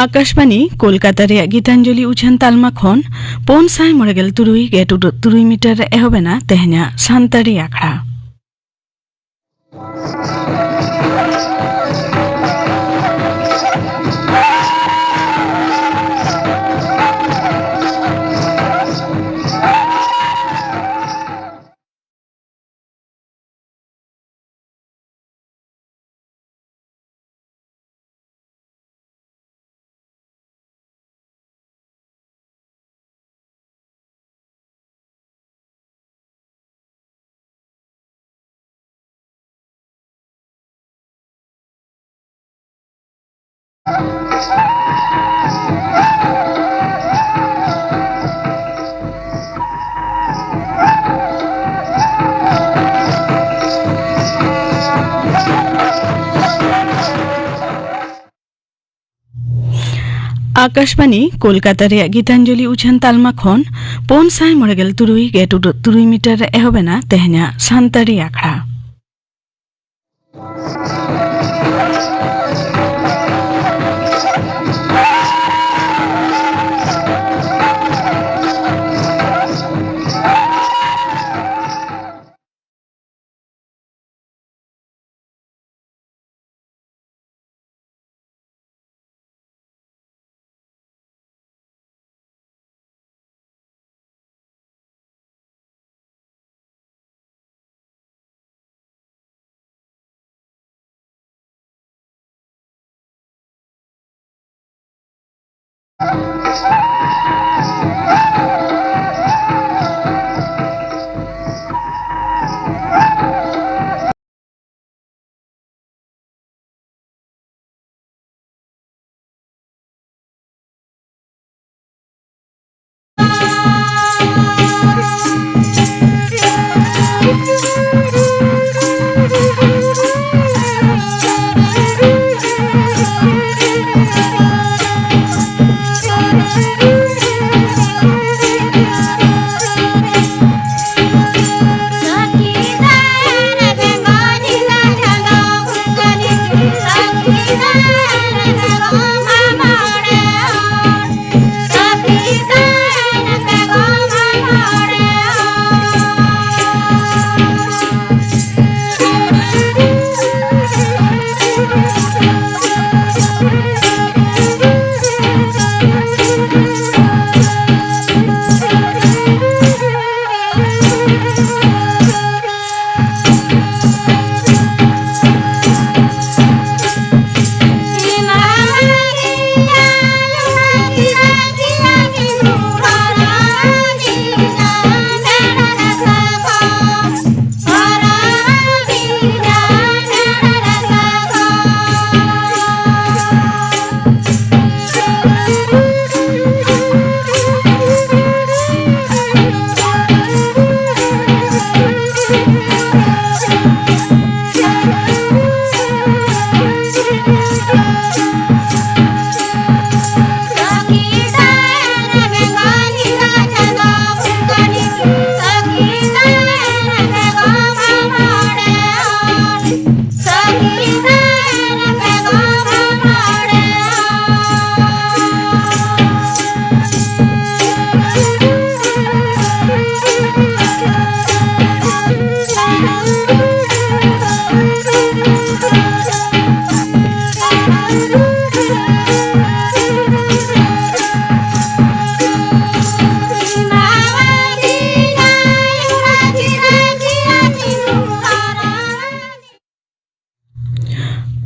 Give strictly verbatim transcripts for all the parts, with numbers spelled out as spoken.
ᱟᱠᱟᱥᱵᱟᱱᱤ ᱠᱳᱞᱠᱟᱛᱟ ᱨᱮᱭᱟᱜ ᱜᱤᱛᱟᱧᱡᱚᱞᱤ ᱩᱪᱷᱟᱹᱱ ᱛᱟᱞᱢᱟ ᱠᱷᱚᱱ ᱯᱩᱱ ᱥᱟᱭ ᱢᱚᱬᱮ ᱜᱮᱞ ᱛᱩᱨᱩᱭ ᱜᱮ ᱴᱩᱰᱩ ᱛᱩᱨᱩᱭ ᱢᱤᱴᱟᱨ ᱨᱮ ᱮᱦᱚᱵ ᱮᱱᱟ ᱛᱮᱦᱮᱧᱟᱜ ᱥᱟᱱᱛᱟᱲᱤ ᱟᱠᱷᱲᱟ᱾ ᱟᱠᱟᱥᱵᱟᱱᱤ ᱠᱳᱞᱠᱟᱛᱟ ᱨᱮᱭᱟᱜ ᱜᱤᱛᱟᱧᱡᱚᱞᱤ ᱩᱪᱷᱟᱹᱱ ᱛᱟᱞᱢᱟ ᱠᱷᱚᱱ ᱯᱩᱱ ᱥᱟᱭ ᱢᱚᱬᱮ ᱜᱮᱞ ᱛᱩᱨᱩᱭ ᱜᱮ ᱴᱩᱰᱩ ᱛᱩᱨᱩᱭ ᱢᱤᱴᱟᱨ ᱨᱮ ᱮᱦᱚᱵ ᱮᱱᱟ ᱛᱮᱦᱮᱧᱟᱜ ᱥᱟᱱᱛᱟᱲᱤ ᱟᱠᱷᱲᱟ᱾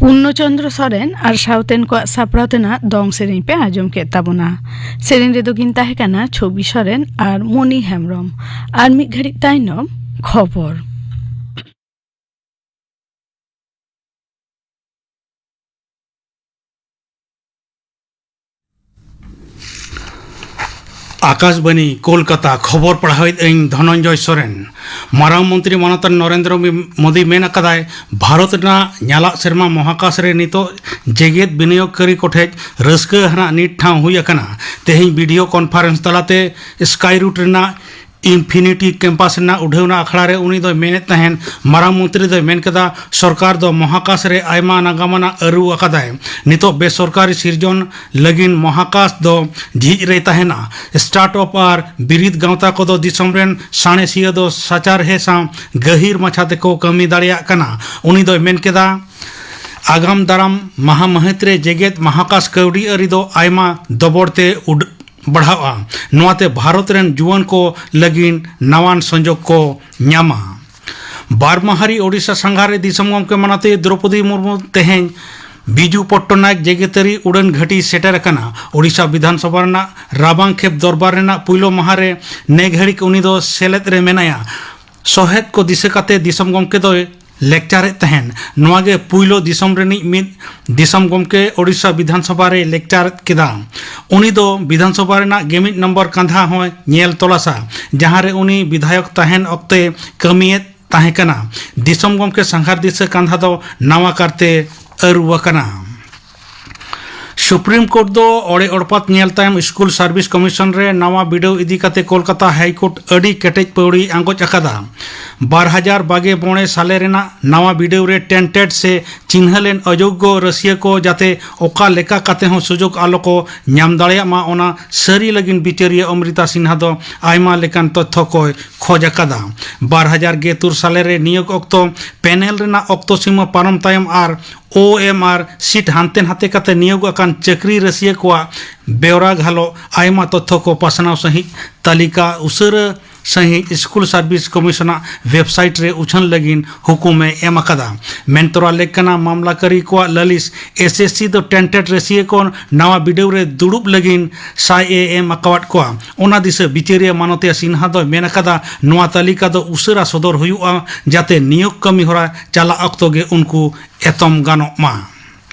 ᱯᱩᱨᱱᱚ ᱪᱚᱸᱫᱽᱨᱚ ᱥᱚᱨᱮᱱ ᱟᱨ ᱥᱟᱶᱛᱮᱱ ᱠᱚᱣᱟᱜ ᱥᱟᱯᱲᱟᱣ ᱛᱮᱱᱟᱜ ᱫᱚᱝ ᱥᱮᱨᱮᱧ ᱯᱮ ᱟᱸᱡᱚᱢ ᱠᱮᱫ ᱛᱟᱵᱚᱱᱟ᱾ ᱥᱮᱨᱮᱧ ᱨᱮᱫᱚ ᱠᱤᱱ ᱛᱟᱦᱮᱸ ᱠᱟᱱᱟ ᱪᱷᱚᱵᱤ ᱥᱚᱨᱮᱱ ᱟᱨ ᱢᱚᱱᱤ ᱦᱮᱢᱵᱽᱨᱚᱢ᱾ ᱟᱨ ᱢᱤᱫ ᱜᱷᱟᱹᱲᱤᱡ ᱛᱟᱭᱱᱚᱢ ᱠᱷᱚᱵᱚᱨ᱾ ᱟᱠᱟᱥᱵᱟᱬᱤ ᱠᱳᱞᱠᱟᱛᱟ, ᱠᱷᱚᱵᱚᱨ ᱯᱟᱲᱦᱟᱣᱮᱫ ᱟᱹᱧ ᱫᱷᱚᱱᱚᱱᱡᱚᱭ ᱥᱚᱨᱮᱱ᱾ ᱢᱟᱨᱟᱝ ᱢᱚᱱᱛᱨᱤ ᱢᱟᱱᱚᱛᱟᱱ ᱱᱚᱨᱮᱱᱫᱨᱚ ᱢᱤ-, ᱢᱳᱫᱤ ᱢᱮᱱ ᱟᱠᱟᱫᱟᱭ, ᱵᱷᱟᱨᱚᱛ ᱨᱮᱱᱟᱜ ᱧᱟᱞᱟᱜ ᱥᱮᱨᱢᱟ ᱢᱚᱦᱟᱠᱟᱥ ᱨᱮ ᱱᱤᱛᱚᱜ ᱡᱮᱜᱮᱛ ᱵᱤᱱᱤᱭᱳᱜᱽᱠᱟᱹᱨᱤ ᱠᱚᱴᱷᱮᱱ ᱨᱟᱹᱥᱠᱟᱹ ᱟᱱᱟᱜ ᱱᱤᱴ ᱴᱷᱟᱶ ᱦᱩᱭ ᱟᱠᱟᱱᱟ᱾ ᱛᱮᱦᱮᱧ ᱵᱷᱤᱰᱤᱭᱳ ᱠᱚᱱᱯᱷᱟᱨᱮᱱᱥ ᱛᱟᱞᱟᱛᱮ ᱥᱠᱟᱭ ᱨᱩᱴ ᱨᱮᱱᱟᱜ ᱤᱱᱯᱷᱤᱱᱤᱴᱤ ᱠᱮᱢᱯᱟᱥ ᱨᱮᱱᱟᱜ ᱩᱰᱷᱟᱹᱣᱱᱟ ᱟᱠᱷᱲᱟ ᱨᱮ ᱩᱱᱤ ᱫᱚᱭ ᱢᱮᱱᱮᱫ ᱛᱟᱦᱮᱸᱱ, ᱢᱟᱨᱟᱝ ᱢᱚᱱᱛᱨᱤ ᱫᱚᱭ ᱢᱮᱱ ᱠᱮᱫᱟ, ᱥᱚᱨᱠᱟᱨ ᱫᱚ ᱢᱚᱦᱟᱠᱟᱥ ᱨᱮ ᱟᱭᱢᱟ ᱱᱟᱜᱟᱢ ᱟᱱᱟᱜ ᱟᱹᱨᱩ ᱟᱠᱟᱫᱟᱭ᱾ ᱱᱤᱛᱚᱜ ᱵᱮᱥᱚᱨᱠᱟᱨᱤ ᱥᱤᱨᱡᱚᱱ ᱞᱟᱹᱜᱤᱫ ᱢᱚᱦᱟᱠᱟᱥ ᱫᱚ ᱡᱷᱤᱡ ᱨᱮ ᱛᱟᱦᱮᱸᱱᱟ᱾ ᱥᱴᱟᱨᱴ ᱟᱯ ᱟᱨ ᱵᱤᱨᱤᱫ ᱜᱟᱶᱛᱟ ᱠᱚᱫᱚ ᱫᱤᱥᱚᱢ ᱨᱮᱱ ᱥᱟᱬᱮᱥᱤᱭᱟᱹ ᱫᱚ ᱥᱟᱪᱟᱨᱦᱮ ᱥᱟᱶ ᱜᱟᱹᱦᱤᱨ ᱢᱟᱪᱷᱟ ᱛᱮᱠᱚ ᱠᱟᱹᱢᱤ ᱫᱟᱲᱮᱭᱟᱜ ᱠᱟᱱᱟ᱾ ᱩᱱᱤ ᱫᱚᱭ ᱢᱮᱱ ᱠᱮᱫᱟ, ᱟᱜᱟᱢ ᱫᱟᱨᱟᱢ ᱢᱟᱦᱟ ᱢᱟᱹᱦᱤᱛ ᱨᱮ ᱡᱮᱜᱮᱛ ᱢᱚᱦᱟᱠᱟᱥ ᱠᱟᱹᱣᱰᱤ ᱟᱹᱨᱤ ᱫᱚ ᱟᱭᱢᱟ ᱫᱚᱵᱚᱲ ᱛᱮ ᱩᱰ-, ᱵᱟᱲᱦᱟᱣᱼᱟ᱾ ᱱᱚᱣᱟᱛᱮ ᱵᱷᱟᱨᱚᱛ ᱨᱮᱱ ᱡᱩᱣᱟᱹᱱ ᱠᱚ ᱞᱟᱹᱜᱤᱫ ᱱᱟᱣᱟᱱ ᱥᱚᱸᱡᱳᱜᱽ ᱠᱚ ᱧᱟᱢᱟ᱾ ᱵᱟᱨ ᱢᱟᱦᱟᱨᱤ ᱳᱰᱤᱥᱟ ᱥᱟᱸᱜᱷᱟᱨ ᱨᱮ ᱫᱤᱥᱚᱢ ᱜᱚᱢᱠᱮ ᱢᱟᱱᱚᱛᱤᱭᱟᱹ ᱫᱨᱚᱯᱚᱫᱤ ᱢᱩᱨᱢᱩ ᱛᱮᱦᱮᱧ ᱵᱤᱡᱩ ᱯᱚᱴᱴᱚᱱᱟᱭᱮᱠ ᱡᱮᱜᱮᱛᱟᱹᱨᱤ ᱩᱰᱟᱹᱱ ᱜᱷᱟᱹᱴᱤ ᱥᱮᱴᱮᱨ ᱟᱠᱟᱱᱟ᱾ ᱳᱰᱤᱥᱟ ᱵᱤᱫᱷᱟᱱ ᱥᱚᱵᱷᱟ ᱨᱮᱱᱟᱜ ᱨᱟᱵᱟᱝ ᱠᱷᱮᱯ ᱫᱚᱨᱵᱟᱨ ᱨᱮᱱᱟᱜ ᱯᱩᱭᱞᱩ ᱢᱟᱦᱟ ᱨᱮ ᱱᱮ ᱜᱷᱟᱹᱲᱤᱠ ᱩᱱᱤ ᱫᱚ ᱥᱮᱞᱮᱫ ᱨᱮ ᱢᱮᱱᱟᱭᱟ᱾ ᱥᱚᱦᱮᱫ ᱠᱚ ᱫᱤᱥᱟᱹ ᱠᱟᱛᱮ ᱫᱤᱥᱚᱢ ᱜᱚᱢᱠᱮ ᱫᱚᱭ ᱞᱮᱠᱪᱟᱨᱮᱫ ᱛᱟᱦᱮᱸᱱ᱾ ᱱᱚᱣᱟ ᱜᱮ ᱯᱩᱭᱞᱩ ᱫᱤᱥᱚᱢ ᱨᱤᱱᱤᱡ ᱢᱤᱫ ᱫᱤᱥᱚᱢ ᱜᱚᱢᱠᱮ ᱳᱰᱤᱥᱟ ᱵᱤᱫᱷᱟᱱ ᱥᱚᱵᱷᱟ ᱨᱮᱭ ᱞᱮᱠᱪᱟᱨ ᱠᱮᱫᱟ᱾ ᱩᱱᱤ ᱫᱚ ᱵᱤᱫᱷᱟᱱ ᱥᱚᱵᱷᱟ ᱨᱮᱱᱟᱜ ᱜᱮᱢᱤᱡ ᱱᱚᱢᱵᱚᱨ ᱠᱟᱸᱫᱷᱟ ᱦᱚᱸᱭ ᱧᱮᱞ ᱛᱚᱞᱟᱥᱟ, ᱡᱟᱦᱟᱸ ᱨᱮ ᱩᱱᱤ ᱵᱤᱫᱷᱟᱭᱚᱠ ᱛᱟᱦᱮᱸᱱ ᱚᱠᱛᱮ ᱠᱟᱹᱢᱤᱭᱮᱫ ᱛᱟᱦᱮᱸ ᱠᱟᱱᱟ᱾ ᱫᱤᱥᱚᱢ ᱜᱚᱢᱠᱮ ᱥᱟᱸᱜᱷᱟᱨ ᱫᱤᱥᱟᱹ ᱠᱟᱸᱫᱷᱟ ᱫᱚ ᱱᱟᱣᱟ ᱠᱟᱨᱛᱮ ᱟᱹᱨᱩ ᱟᱠᱟᱱᱟ᱾ ᱥᱩᱯᱨᱤᱢ ᱠᱳᱨᱴ ᱫᱚ ᱚᱲᱮ ᱚᱲᱯᱟᱛ ᱧᱮᱞ ᱛᱟᱭᱚᱢ ᱥᱠᱩᱞ ᱥᱟᱨᱵᱷᱤᱥ ᱠᱚᱢᱤᱥᱚᱱ ᱨᱮ ᱱᱟᱣᱟ ᱵᱤᱰᱟᱹᱣ ᱤᱫᱤ ᱠᱟᱛᱮ ᱠᱳᱞᱠᱟᱛᱟ ᱦᱟᱭ ᱠᱳᱨᱴ ᱟᱹᱰᱤ ᱠᱮᱴᱮᱡ ᱯᱟᱹᱣᱲᱤ ᱟᱸᱜᱚᱪ ᱟᱠᱟᱫᱟ᱾ ᱵᱟᱨ ᱦᱟᱡᱟᱨ ᱵᱟᱜᱮ ᱢᱚᱬᱮ ᱥᱟᱞᱮ ᱨᱮᱱᱟᱜ ᱱᱟᱣᱟ ᱵᱤᱰᱟᱹᱣ ᱨᱮ ᱴᱮᱱᱴᱮᱰ ᱥᱮ ᱪᱤᱱᱦᱟᱹ ᱞᱮᱱ ᱚᱡᱳᱜᱽᱜᱚ ᱨᱟᱹᱥᱤᱭᱟᱹ ᱠᱚ ᱡᱟᱛᱮ ᱚᱠᱟ ᱞᱮᱠᱟ ᱠᱟᱛᱮ ᱦᱚᱸ ᱥᱩᱡᱳᱜᱽ ᱟᱞᱚ ᱠᱚ ᱧᱟᱢ ᱫᱟᱲᱮᱭᱟᱜ ᱢᱟ, ᱚᱱᱟ ᱥᱟᱹᱨᱤ ᱞᱟᱹᱜᱤᱫ ᱵᱤᱪᱟᱹᱨᱤᱭᱟᱹ ᱚᱢᱨᱤᱛᱟ ᱥᱤᱱᱦᱟ ᱫᱚ ᱟᱭᱢᱟ ᱞᱮᱠᱟᱱ ᱛᱚᱛᱛᱷᱚ ᱠᱚᱭ ᱠᱷᱚᱡᱽ ᱟᱠᱟᱫᱟ᱾ ᱵᱟᱨ ᱦᱟᱡᱟᱨ ᱜᱮ ᱛᱩᱨ ᱥᱟᱞᱮ ᱨᱮ ᱱᱤᱭᱳᱜᱽ ᱚᱠᱛᱚ ᱯᱮᱱᱮᱞ ᱨᱮᱱᱟᱜ ᱚᱠᱛᱚ ᱥᱤᱢᱟᱹ ᱯᱟᱨᱚᱢ ᱛᱟᱭᱚᱢ ᱟᱨ ᱳ ᱮᱢ ᱟᱨ ᱥᱤᱴ ᱦᱟᱱᱛᱮ ᱱᱟᱛᱮ ᱠᱟᱛᱮ ᱱᱤᱭᱳᱜ ᱟᱠᱟᱱ ᱪᱟᱹᱠᱨᱤ ᱨᱟᱹᱥᱤᱭᱟᱹ ᱠᱚᱣᱟᱜ ᱵᱮᱣᱨᱟ ᱜᱷᱟᱞᱚᱜ ᱟᱭᱢᱟ ᱛᱚᱛᱛᱷᱚ ᱠᱚ ᱯᱟᱥᱱᱟᱣ ᱥᱟᱹᱦᱤᱡ ᱛᱟᱹᱞᱤᱠᱟ ᱩᱥᱟᱹᱨᱟ ᱥᱟᱹᱦᱤᱡ ᱥᱠᱩᱞ ᱥᱟᱨᱵᱷᱤᱥ ᱠᱚᱢᱤᱥᱚᱱᱟᱜ ᱣᱮᱵᱥᱟᱭᱤᱴ ᱨᱮ ᱩᱪᱷᱟᱹᱱ ᱞᱟᱹᱜᱤᱫ ᱦᱩᱠᱩᱢ ᱮ ᱮᱢ ᱟᱠᱟᱫᱟ᱾ ᱢᱮᱱ ᱛᱚᱨᱟ ᱞᱮᱠ ᱠᱟᱱᱟ, ᱢᱟᱢᱞᱟᱠᱟᱨᱤ ᱠᱚᱣᱟᱜ ᱞᱟᱹᱞᱤᱥ ᱮᱥ ᱮᱥ ᱥᱤ ᱫᱚ ᱴᱮᱱᱴᱮᱰ ᱨᱟᱹᱥᱤᱭᱟᱹ ᱠᱚ ᱱᱟᱣᱟ ᱵᱤᱰᱟᱹᱣ ᱨᱮ ᱫᱩᱲᱩᱵ ᱞᱟᱹᱜᱤᱫ ᱥᱟᱭ ᱮ ᱮᱢ ᱟᱠᱟᱣᱟᱫ ᱠᱚᱣᱟ᱾ ᱚᱱᱟ ᱫᱤᱥᱟᱹ ᱵᱤᱪᱟᱹᱨᱤᱭᱟᱹ ᱢᱟᱱᱚᱛᱤᱭᱟ ᱥᱤᱱᱦᱟ ᱫᱚᱭ ᱢᱮᱱ ᱟᱠᱟᱫᱟ, ᱱᱚᱣᱟ ᱛᱟᱹᱞᱤᱠᱟ ᱫᱚ ᱩᱥᱟᱹᱨᱟ ᱥᱚᱫᱚᱨ ᱦᱩᱭᱩᱜᱼᱟ, ᱡᱟᱛᱮ ᱱᱤᱭᱳᱜᱽ ᱠᱟᱹᱢᱤ ᱦᱚᱨᱟ ᱪᱟᱞᱟᱜ ᱚᱠᱛᱚ ᱜᱮ ᱩᱱᱠᱩ ᱮᱛᱚᱢ ᱜᱟᱱᱚᱜ ᱢᱟ᱾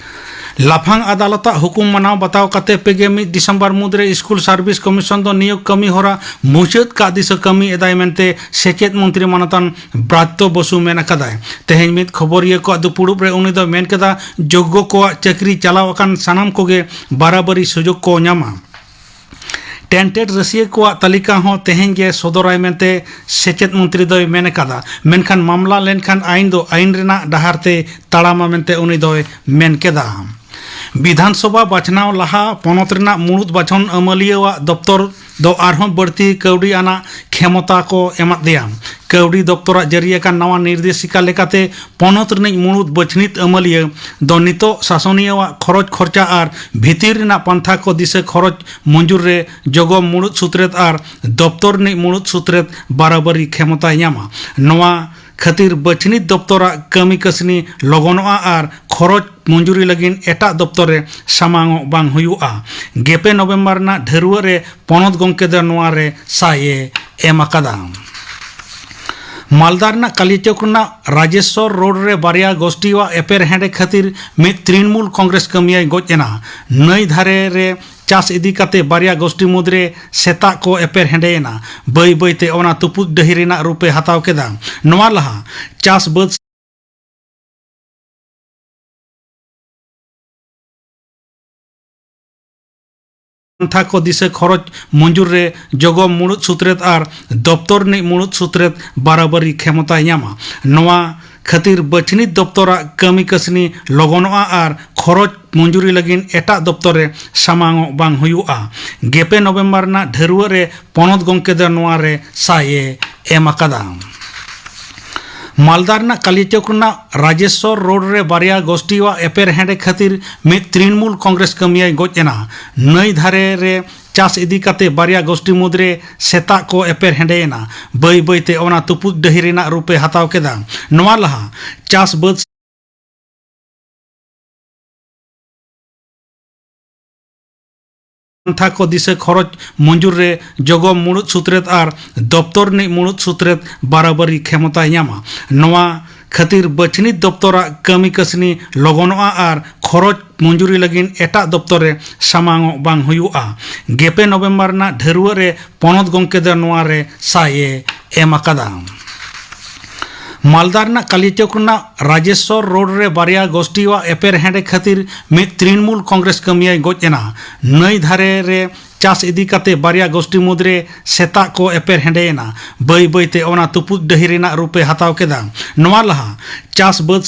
ᱞᱟᱯᱷᱟᱝ ᱟᱫᱟᱞᱚᱛᱟᱜ ᱦᱩᱠᱩᱢ ᱢᱟᱱᱟᱣ ᱵᱟᱛᱟᱣ ᱠᱟᱛᱮ ᱯᱮ ᱜᱮᱞ ᱢᱤᱫ ᱰᱤᱥᱮᱢᱵᱚᱨ ᱢᱩᱫᱽᱨᱮ ᱥᱠᱩᱞ ᱥᱟᱨᱵᱷᱤᱥ ᱠᱚᱢᱤᱥᱚᱱ ᱫᱚ ᱱᱤᱭᱳᱜᱽ ᱠᱟᱹᱢᱤ ᱦᱚᱨᱟ ᱢᱩᱪᱟᱹᱫ ᱠᱟᱜ ᱫᱤᱥᱟᱹ ᱠᱟᱹᱢᱤ ᱮᱫᱟᱭ ᱢᱮᱱᱛᱮ ᱥᱮᱪᱮᱫ ᱢᱚᱱᱛᱨᱤ ᱢᱟᱱᱚᱛᱟᱱ ᱵᱨᱟᱛᱭᱚ ᱵᱚᱥᱩ ᱢᱮᱱ ᱟᱠᱟᱫᱟᱭ᱾ ᱛᱮᱦᱮᱧ ᱢᱤᱫ ᱠᱷᱚᱵᱚᱨᱤᱭᱟᱹ ᱠᱚᱣᱟᱜ ᱫᱩᱯᱩᱲᱩᱵ ᱨᱮ ᱩᱱᱤ ᱫᱚ ᱢᱮᱱ ᱠᱮᱫᱟ, ᱡᱳᱜᱽᱜᱚ ᱠᱚᱣᱟᱜ ᱪᱟᱹᱠᱨᱤ ᱪᱟᱞᱟᱣ ᱟᱠᱟᱱ ᱥᱟᱱᱟᱢ ᱠᱚᱜᱮ ᱵᱟᱨᱟᱵᱟᱨᱤ ᱥᱩᱡᱳᱜᱽ ᱠᱚ ᱧᱟᱢᱟ᱾ ᱴᱮᱱᱴᱮᱰ ᱨᱟᱹᱥᱤᱭᱟᱹ ᱠᱚᱣᱟᱜ ᱛᱟᱹᱞᱤᱠᱟ ᱦᱚᱸ ᱛᱮᱦᱮᱧ ᱜᱮ ᱥᱚᱫᱚᱨᱟᱭ ᱢᱮᱱᱛᱮ ᱥᱮᱪᱮᱫ ᱢᱚᱱᱛᱨᱤ ᱫᱚᱭ ᱢᱮᱱ ᱟᱠᱟᱫᱟ᱾ ᱢᱮᱱᱠᱷᱟᱱ ᱢᱟᱢᱞᱟ ᱞᱮᱱᱠᱷᱟᱱ ᱟᱭᱤᱱ ᱫᱚ ᱟᱭᱤᱱ ᱨᱮᱱᱟᱜ ᱰᱟᱦᱟᱨ ᱛᱮ ᱛᱟᱲᱟᱢᱟ ᱢᱮᱱᱛᱮ ᱩᱱᱤ ᱫᱚᱭ ᱢᱮᱱ ᱠᱮᱫᱟ᱾ ᱵᱤᱫᱷᱟᱱ ᱥᱚᱵᱷᱟ ᱵᱟᱪᱷᱱᱟᱣ ᱞᱟᱦᱟ ᱯᱚᱱᱚᱛ ᱨᱮᱱᱟᱜ ᱢᱩᱬᱩᱫ ᱵᱟᱪᱷᱚᱱ ᱟᱹᱢᱟᱹᱞᱤᱭᱟᱹᱣᱟᱜ ᱫᱚᱯᱛᱚᱨ ᱫᱚ ᱟᱨᱦᱚᱸ ᱵᱟᱹᱲᱛᱤ ᱠᱟᱹᱣᱰᱤ ᱟᱱᱟᱜ ᱠᱷᱮᱢᱚᱛᱟ ᱠᱚ ᱮᱢᱟᱫ ᱫᱮᱭᱟ᱾ ᱠᱟᱹᱣᱰᱤ ᱫᱚᱯᱛᱚᱨᱟᱜ ᱡᱟᱹᱨᱤ ᱟᱠᱟᱱ ᱱᱟᱣᱟ ᱱᱤᱨᱫᱮᱥᱤᱠᱟ ᱞᱮᱠᱟᱛᱮ, ᱯᱚᱱᱚᱛ ᱨᱤᱱᱤᱡ ᱢᱩᱬᱩᱫ ᱵᱟᱹᱪᱷᱱᱤᱛ ᱟᱹᱢᱟᱹᱞᱤᱭᱟᱹ ᱫᱚ ᱱᱤᱛᱚᱜ ᱥᱟᱥᱚᱱᱤᱭᱟᱹᱣᱟᱜ ᱠᱷᱚᱨᱚᱪ ᱠᱷᱚᱨᱪᱟ ᱟᱨ ᱵᱷᱤᱛᱤᱨ ᱨᱮᱱᱟᱜ ᱯᱟᱱᱛᱷᱟ ᱠᱚ ᱫᱤᱥᱟᱹ ᱠᱷᱚᱨᱚᱪ ᱢᱚᱧᱡᱩᱨ ᱨᱮ ᱡᱚᱜᱚ ᱢᱩᱬᱩᱫ ᱥᱩᱛᱨᱮᱛ ᱟᱨ ᱫᱚᱯᱛᱚᱨ ᱨᱤᱱᱤᱡ ᱢᱩᱬᱩᱫ ᱥᱩᱛᱨᱮᱛ ᱵᱟᱨᱟᱵᱟᱹᱨᱤ ᱠᱷᱮᱢᱚᱛᱟᱭ ᱧᱟᱢᱟ᱾ ᱱᱚᱣᱟ ᱠᱷᱟᱹᱛᱤᱨ ᱵᱟᱹᱪᱷᱱᱤᱛ ᱫᱚᱯᱛᱚᱨᱟᱜ ᱠᱟᱹᱢᱤ ᱠᱟᱹᱥᱱᱤ ᱞᱚᱜᱚᱱᱚᱜᱼᱟ ᱟᱨ ᱠᱷᱚᱨᱚᱪ ᱢᱚᱧᱡᱩᱨᱤ ᱞᱟᱹᱜᱤᱫ ᱮᱴᱟᱜ ᱫᱚᱯᱛᱚᱨ ᱨᱮ ᱥᱟᱢᱟᱝᱚᱜ ᱵᱟᱝ ᱦᱩᱭᱩᱜᱼᱟ᱾ ᱜᱮᱯᱮ ᱱᱚᱵᱷᱮᱢᱵᱚᱨ ᱨᱮᱱᱟᱜ ᱰᱷᱟᱹᱨᱣᱟᱹᱜ ᱨᱮ ᱯᱚᱱᱚᱛ ᱜᱚᱢᱠᱮ ᱫᱚ ᱱᱚᱣᱟ ᱨᱮ ᱥᱟᱭ ᱮ ᱮᱢ ᱟᱠᱟᱫᱟ᱾ ᱢᱟᱞᱫᱟ ᱨᱮᱱᱟᱜ ᱠᱟᱞᱤᱭᱟᱪᱚᱠ ᱨᱮᱱᱟᱜ ᱨᱟᱡᱮᱥᱣᱚᱨ ᱨᱳᱰ ᱨᱮ ᱵᱟᱨᱭᱟ ᱜᱳᱥᱴᱤᱭᱟᱜ ᱮᱯᱮᱨ ᱦᱮᱸᱰᱮ ᱠᱷᱟᱹᱛᱤᱨ ᱢᱤᱫ ᱛᱨᱤᱱᱢᱩᱞ ᱠᱚᱝᱜᱨᱮᱥ ᱠᱟᱹᱢᱤᱭᱟᱹᱭ ᱜᱚᱡ ᱮᱱᱟ᱾ ᱱᱟᱹᱭ ᱫᱷᱟᱨᱮ ᱨᱮ ᱪᱟᱥ ᱤᱫᱤ ᱠᱟᱛᱮ ᱵᱟᱨᱭᱟ ᱜᱳᱥᱴᱤ ᱢᱩᱫᱽᱨᱮ ᱥᱮᱛᱟᱜ ᱠᱚ ᱮᱯᱮᱨ ᱦᱮᱸᱰᱮᱭᱮᱱᱟ᱾ ᱵᱟᱹᱭ ᱵᱟᱹᱭᱛᱮ ᱚᱱᱟ ᱛᱩᱯᱩᱫ ᱰᱟᱹᱦᱤ ᱨᱮᱱᱟᱜ ᱨᱩᱯᱮ ᱦᱟᱛᱟᱣ ᱠᱮᱫᱟ᱾ ᱱᱚᱣᱟ ᱞᱟᱦᱟ ᱪᱟᱥ ᱵᱟᱹᱫᱽ ᱯᱟᱱᱛᱷᱟ ᱠᱚ ᱫᱤᱥᱟᱹ ᱠᱷᱚᱨᱚᱪ ᱢᱚᱧᱡᱩᱨ ᱨᱮ ᱡᱚᱜᱚ ᱢᱩᱬᱩᱫ ᱥᱩᱛᱨᱮᱛ ᱟᱨ ᱫᱚᱯᱛᱚᱨ ᱨᱤᱱᱤᱡ ᱢᱩᱬᱩᱫ ᱥᱩᱛᱨᱮᱛ ᱵᱟᱨᱟᱵᱟᱹᱨᱤ ᱠᱷᱮᱢᱚᱛᱟᱭ ᱧᱟᱢᱟ᱾ ᱱᱚᱣᱟ ᱠᱷᱟᱹᱛᱤᱨ ᱵᱟᱹᱪᱷᱱᱤᱛ ᱫᱚᱯᱛᱚᱨᱟᱜ ᱠᱟᱹᱢᱤ ᱠᱟᱹᱥᱱᱤ ᱞᱚᱜᱚᱱᱚᱜᱼᱟ ᱟᱨ ᱠᱷᱚᱨᱚᱪ ᱢᱚᱧᱡᱩᱨᱤ ᱞᱟᱹᱜᱤᱫ ᱮᱴᱟᱜ ᱫᱚᱯᱛᱚᱨ ᱨᱮ ᱥᱟᱢᱟᱝᱚᱜ ᱵᱟᱝ ᱦᱩᱭᱩᱜᱼᱟ᱾ ᱜᱮᱯᱮ ᱱᱚᱵᱷᱮᱢᱵᱚᱨ ᱨᱮᱱᱟᱜ ᱰᱷᱟᱹᱨᱣᱟᱹᱜ ᱨᱮ ᱯᱚᱱᱚᱛ ᱜᱚᱢᱠᱮ ᱫᱚ ᱱᱚᱣᱟ ᱨᱮ ᱥᱟᱭ ᱮ ᱮᱢ ᱟᱠᱟᱫᱟ᱾ ᱢᱟᱞᱫᱟ ᱨᱮᱱᱟᱜ ᱠᱟᱞᱤᱭᱟᱪᱚᱠ ᱨᱮᱱᱟᱜ ᱨᱟᱡᱮᱥᱣᱚᱨ ᱨᱳᱰ ᱨᱮ ᱵᱟᱨᱭᱟ ᱜᱳᱥᱴᱤᱭᱟᱜ ᱮᱯᱮᱨ ᱦᱮᱸᱰᱮ ᱠᱷᱟᱹᱛᱤᱨ ᱢᱤᱫ ᱛᱨᱤᱱᱢᱩᱞ ᱠᱚᱝᱜᱨᱮᱥ ᱠᱟᱹᱢᱤᱭᱟᱹᱭ ᱜᱚᱡ ᱮᱱᱟ᱾ ᱱᱟᱹᱭ ᱫᱷᱟᱨᱮ ᱨᱮ ᱪᱟᱥ ᱤᱫᱤ ᱠᱟᱛᱮ ᱵᱟᱨᱭᱟ ᱜᱳᱥᱴᱤ ᱢᱩᱫᱽᱨᱮ ᱥᱮᱛᱟᱜ ᱠᱚ ᱮᱯᱮᱨ ᱦᱮᱸᱰᱮ ᱮᱱᱟ᱾ ᱵᱟᱹᱭ ᱵᱟᱹᱭ ᱛᱮ ᱚᱱᱟ ᱛᱩᱯᱩᱫ ᱰᱟᱹᱦᱤ ᱨᱮᱱᱟᱜ ᱨᱩᱯ ᱮ ᱦᱟᱛᱟᱣ ᱠᱮᱫᱟ᱾ ᱱᱚᱣᱟ ᱞᱟᱦᱟ ᱪᱟᱥ ᱵᱟᱹᱫᱽ ᱯᱟᱱᱛᱷᱟ ᱠᱚ ᱫᱤᱥᱟᱹ ᱠᱷᱚᱨᱚᱪ ᱢᱚᱧᱡᱩᱨ ᱨᱮ ᱡᱚᱜᱚᱢ ᱢᱩᱲᱩᱫ ᱥᱩᱛᱨᱮᱛ ᱟᱨ ᱫᱚᱯᱛᱚᱨ ᱨᱤᱱᱤᱡ ᱢᱩᱲᱩᱫ ᱥᱩᱛᱨᱮᱛ ᱵᱟᱨᱟᱵᱟᱨᱤ ᱠᱷᱮᱢᱚᱛᱟᱭ ᱧᱟᱢᱟ᱾ ᱱᱚᱣᱟ ᱠᱷᱟᱹᱛᱤᱨ ᱵᱟᱹᱪᱷᱱᱤᱛ ᱫᱚᱯᱛᱚᱨᱟᱜ ᱠᱟᱹᱢᱤ ᱠᱟᱹᱥᱱᱤ ᱞᱚᱜᱚᱱᱚᱜᱼᱟ ᱟᱨ ᱠᱷᱚᱨᱚᱪ ᱢᱚᱧᱡᱩᱨᱤ ᱞᱟᱹᱜᱤᱫ ᱮᱴᱟᱜ ᱫᱚᱯᱛᱚᱨ ᱨᱮ ᱥᱟᱢᱟᱝᱚᱜ ᱵᱟᱝ ᱦᱩᱭᱩᱜᱼᱟ᱾ ᱜᱮᱯᱮ ᱱᱚᱵᱷᱮᱢᱵᱚᱨ ᱨᱮᱱᱟᱜ ᱰᱷᱟᱹᱨᱣᱟᱹᱜ ᱨᱮ ᱯᱚᱱᱚᱛ ᱜᱚᱢᱠᱮ ᱫᱚ ᱱᱚᱣᱟ ᱨᱮ ᱥᱟᱭ ᱮ ᱮᱢ ᱟᱠᱟᱫᱟ᱾ ᱢᱟᱞᱫᱟ ᱨᱮᱱᱟᱜ ᱠᱟᱞᱤᱭᱟᱪᱚᱠ ᱨᱮᱱᱟᱜ ᱨᱟᱡᱮᱥᱣᱚᱨ ᱨᱳᱰ ᱨᱮ ᱵᱟᱨᱭᱟ ᱜᱳᱥᱴᱤᱭᱟᱜ ᱮᱯᱮᱨ ᱦᱮᱸᱰᱮ ᱠᱷᱟᱹᱛᱤᱨ ᱢᱤᱫ ᱛᱨᱤᱱᱢᱩᱞ ᱠᱚᱝᱜᱨᱮᱥ ᱠᱟᱹᱢᱤᱭᱟᱹᱭ ᱜᱚᱡ ᱮᱱᱟ᱾ ᱱᱟᱹᱭ ᱫᱷᱟᱨᱮ ᱨᱮ ᱪᱟᱥ ᱤᱫᱤ ᱠᱟᱛᱮ ᱵᱟᱨᱭᱟ ᱜᱳᱥᱴᱤ ᱢᱩᱫᱽᱨᱮ ᱥᱮᱛᱟᱜ ᱠᱚ ᱮᱯᱮᱨ ᱦᱮᱸᱰᱮ ᱮᱱᱟ᱾ ᱵᱟᱹᱭ ᱵᱟᱹᱭ ᱛᱮ ᱚᱱᱟ ᱛᱩᱯᱩᱫ ᱰᱟᱹᱦᱤ ᱨᱮᱱᱟᱜ ᱨᱩᱯ ᱮ ᱦᱟᱛᱟᱣ ᱠᱮᱫᱟ᱾ ᱱᱚᱣᱟ ᱞᱟᱦᱟ ᱪᱟᱥ ᱵᱟᱹᱫᱽ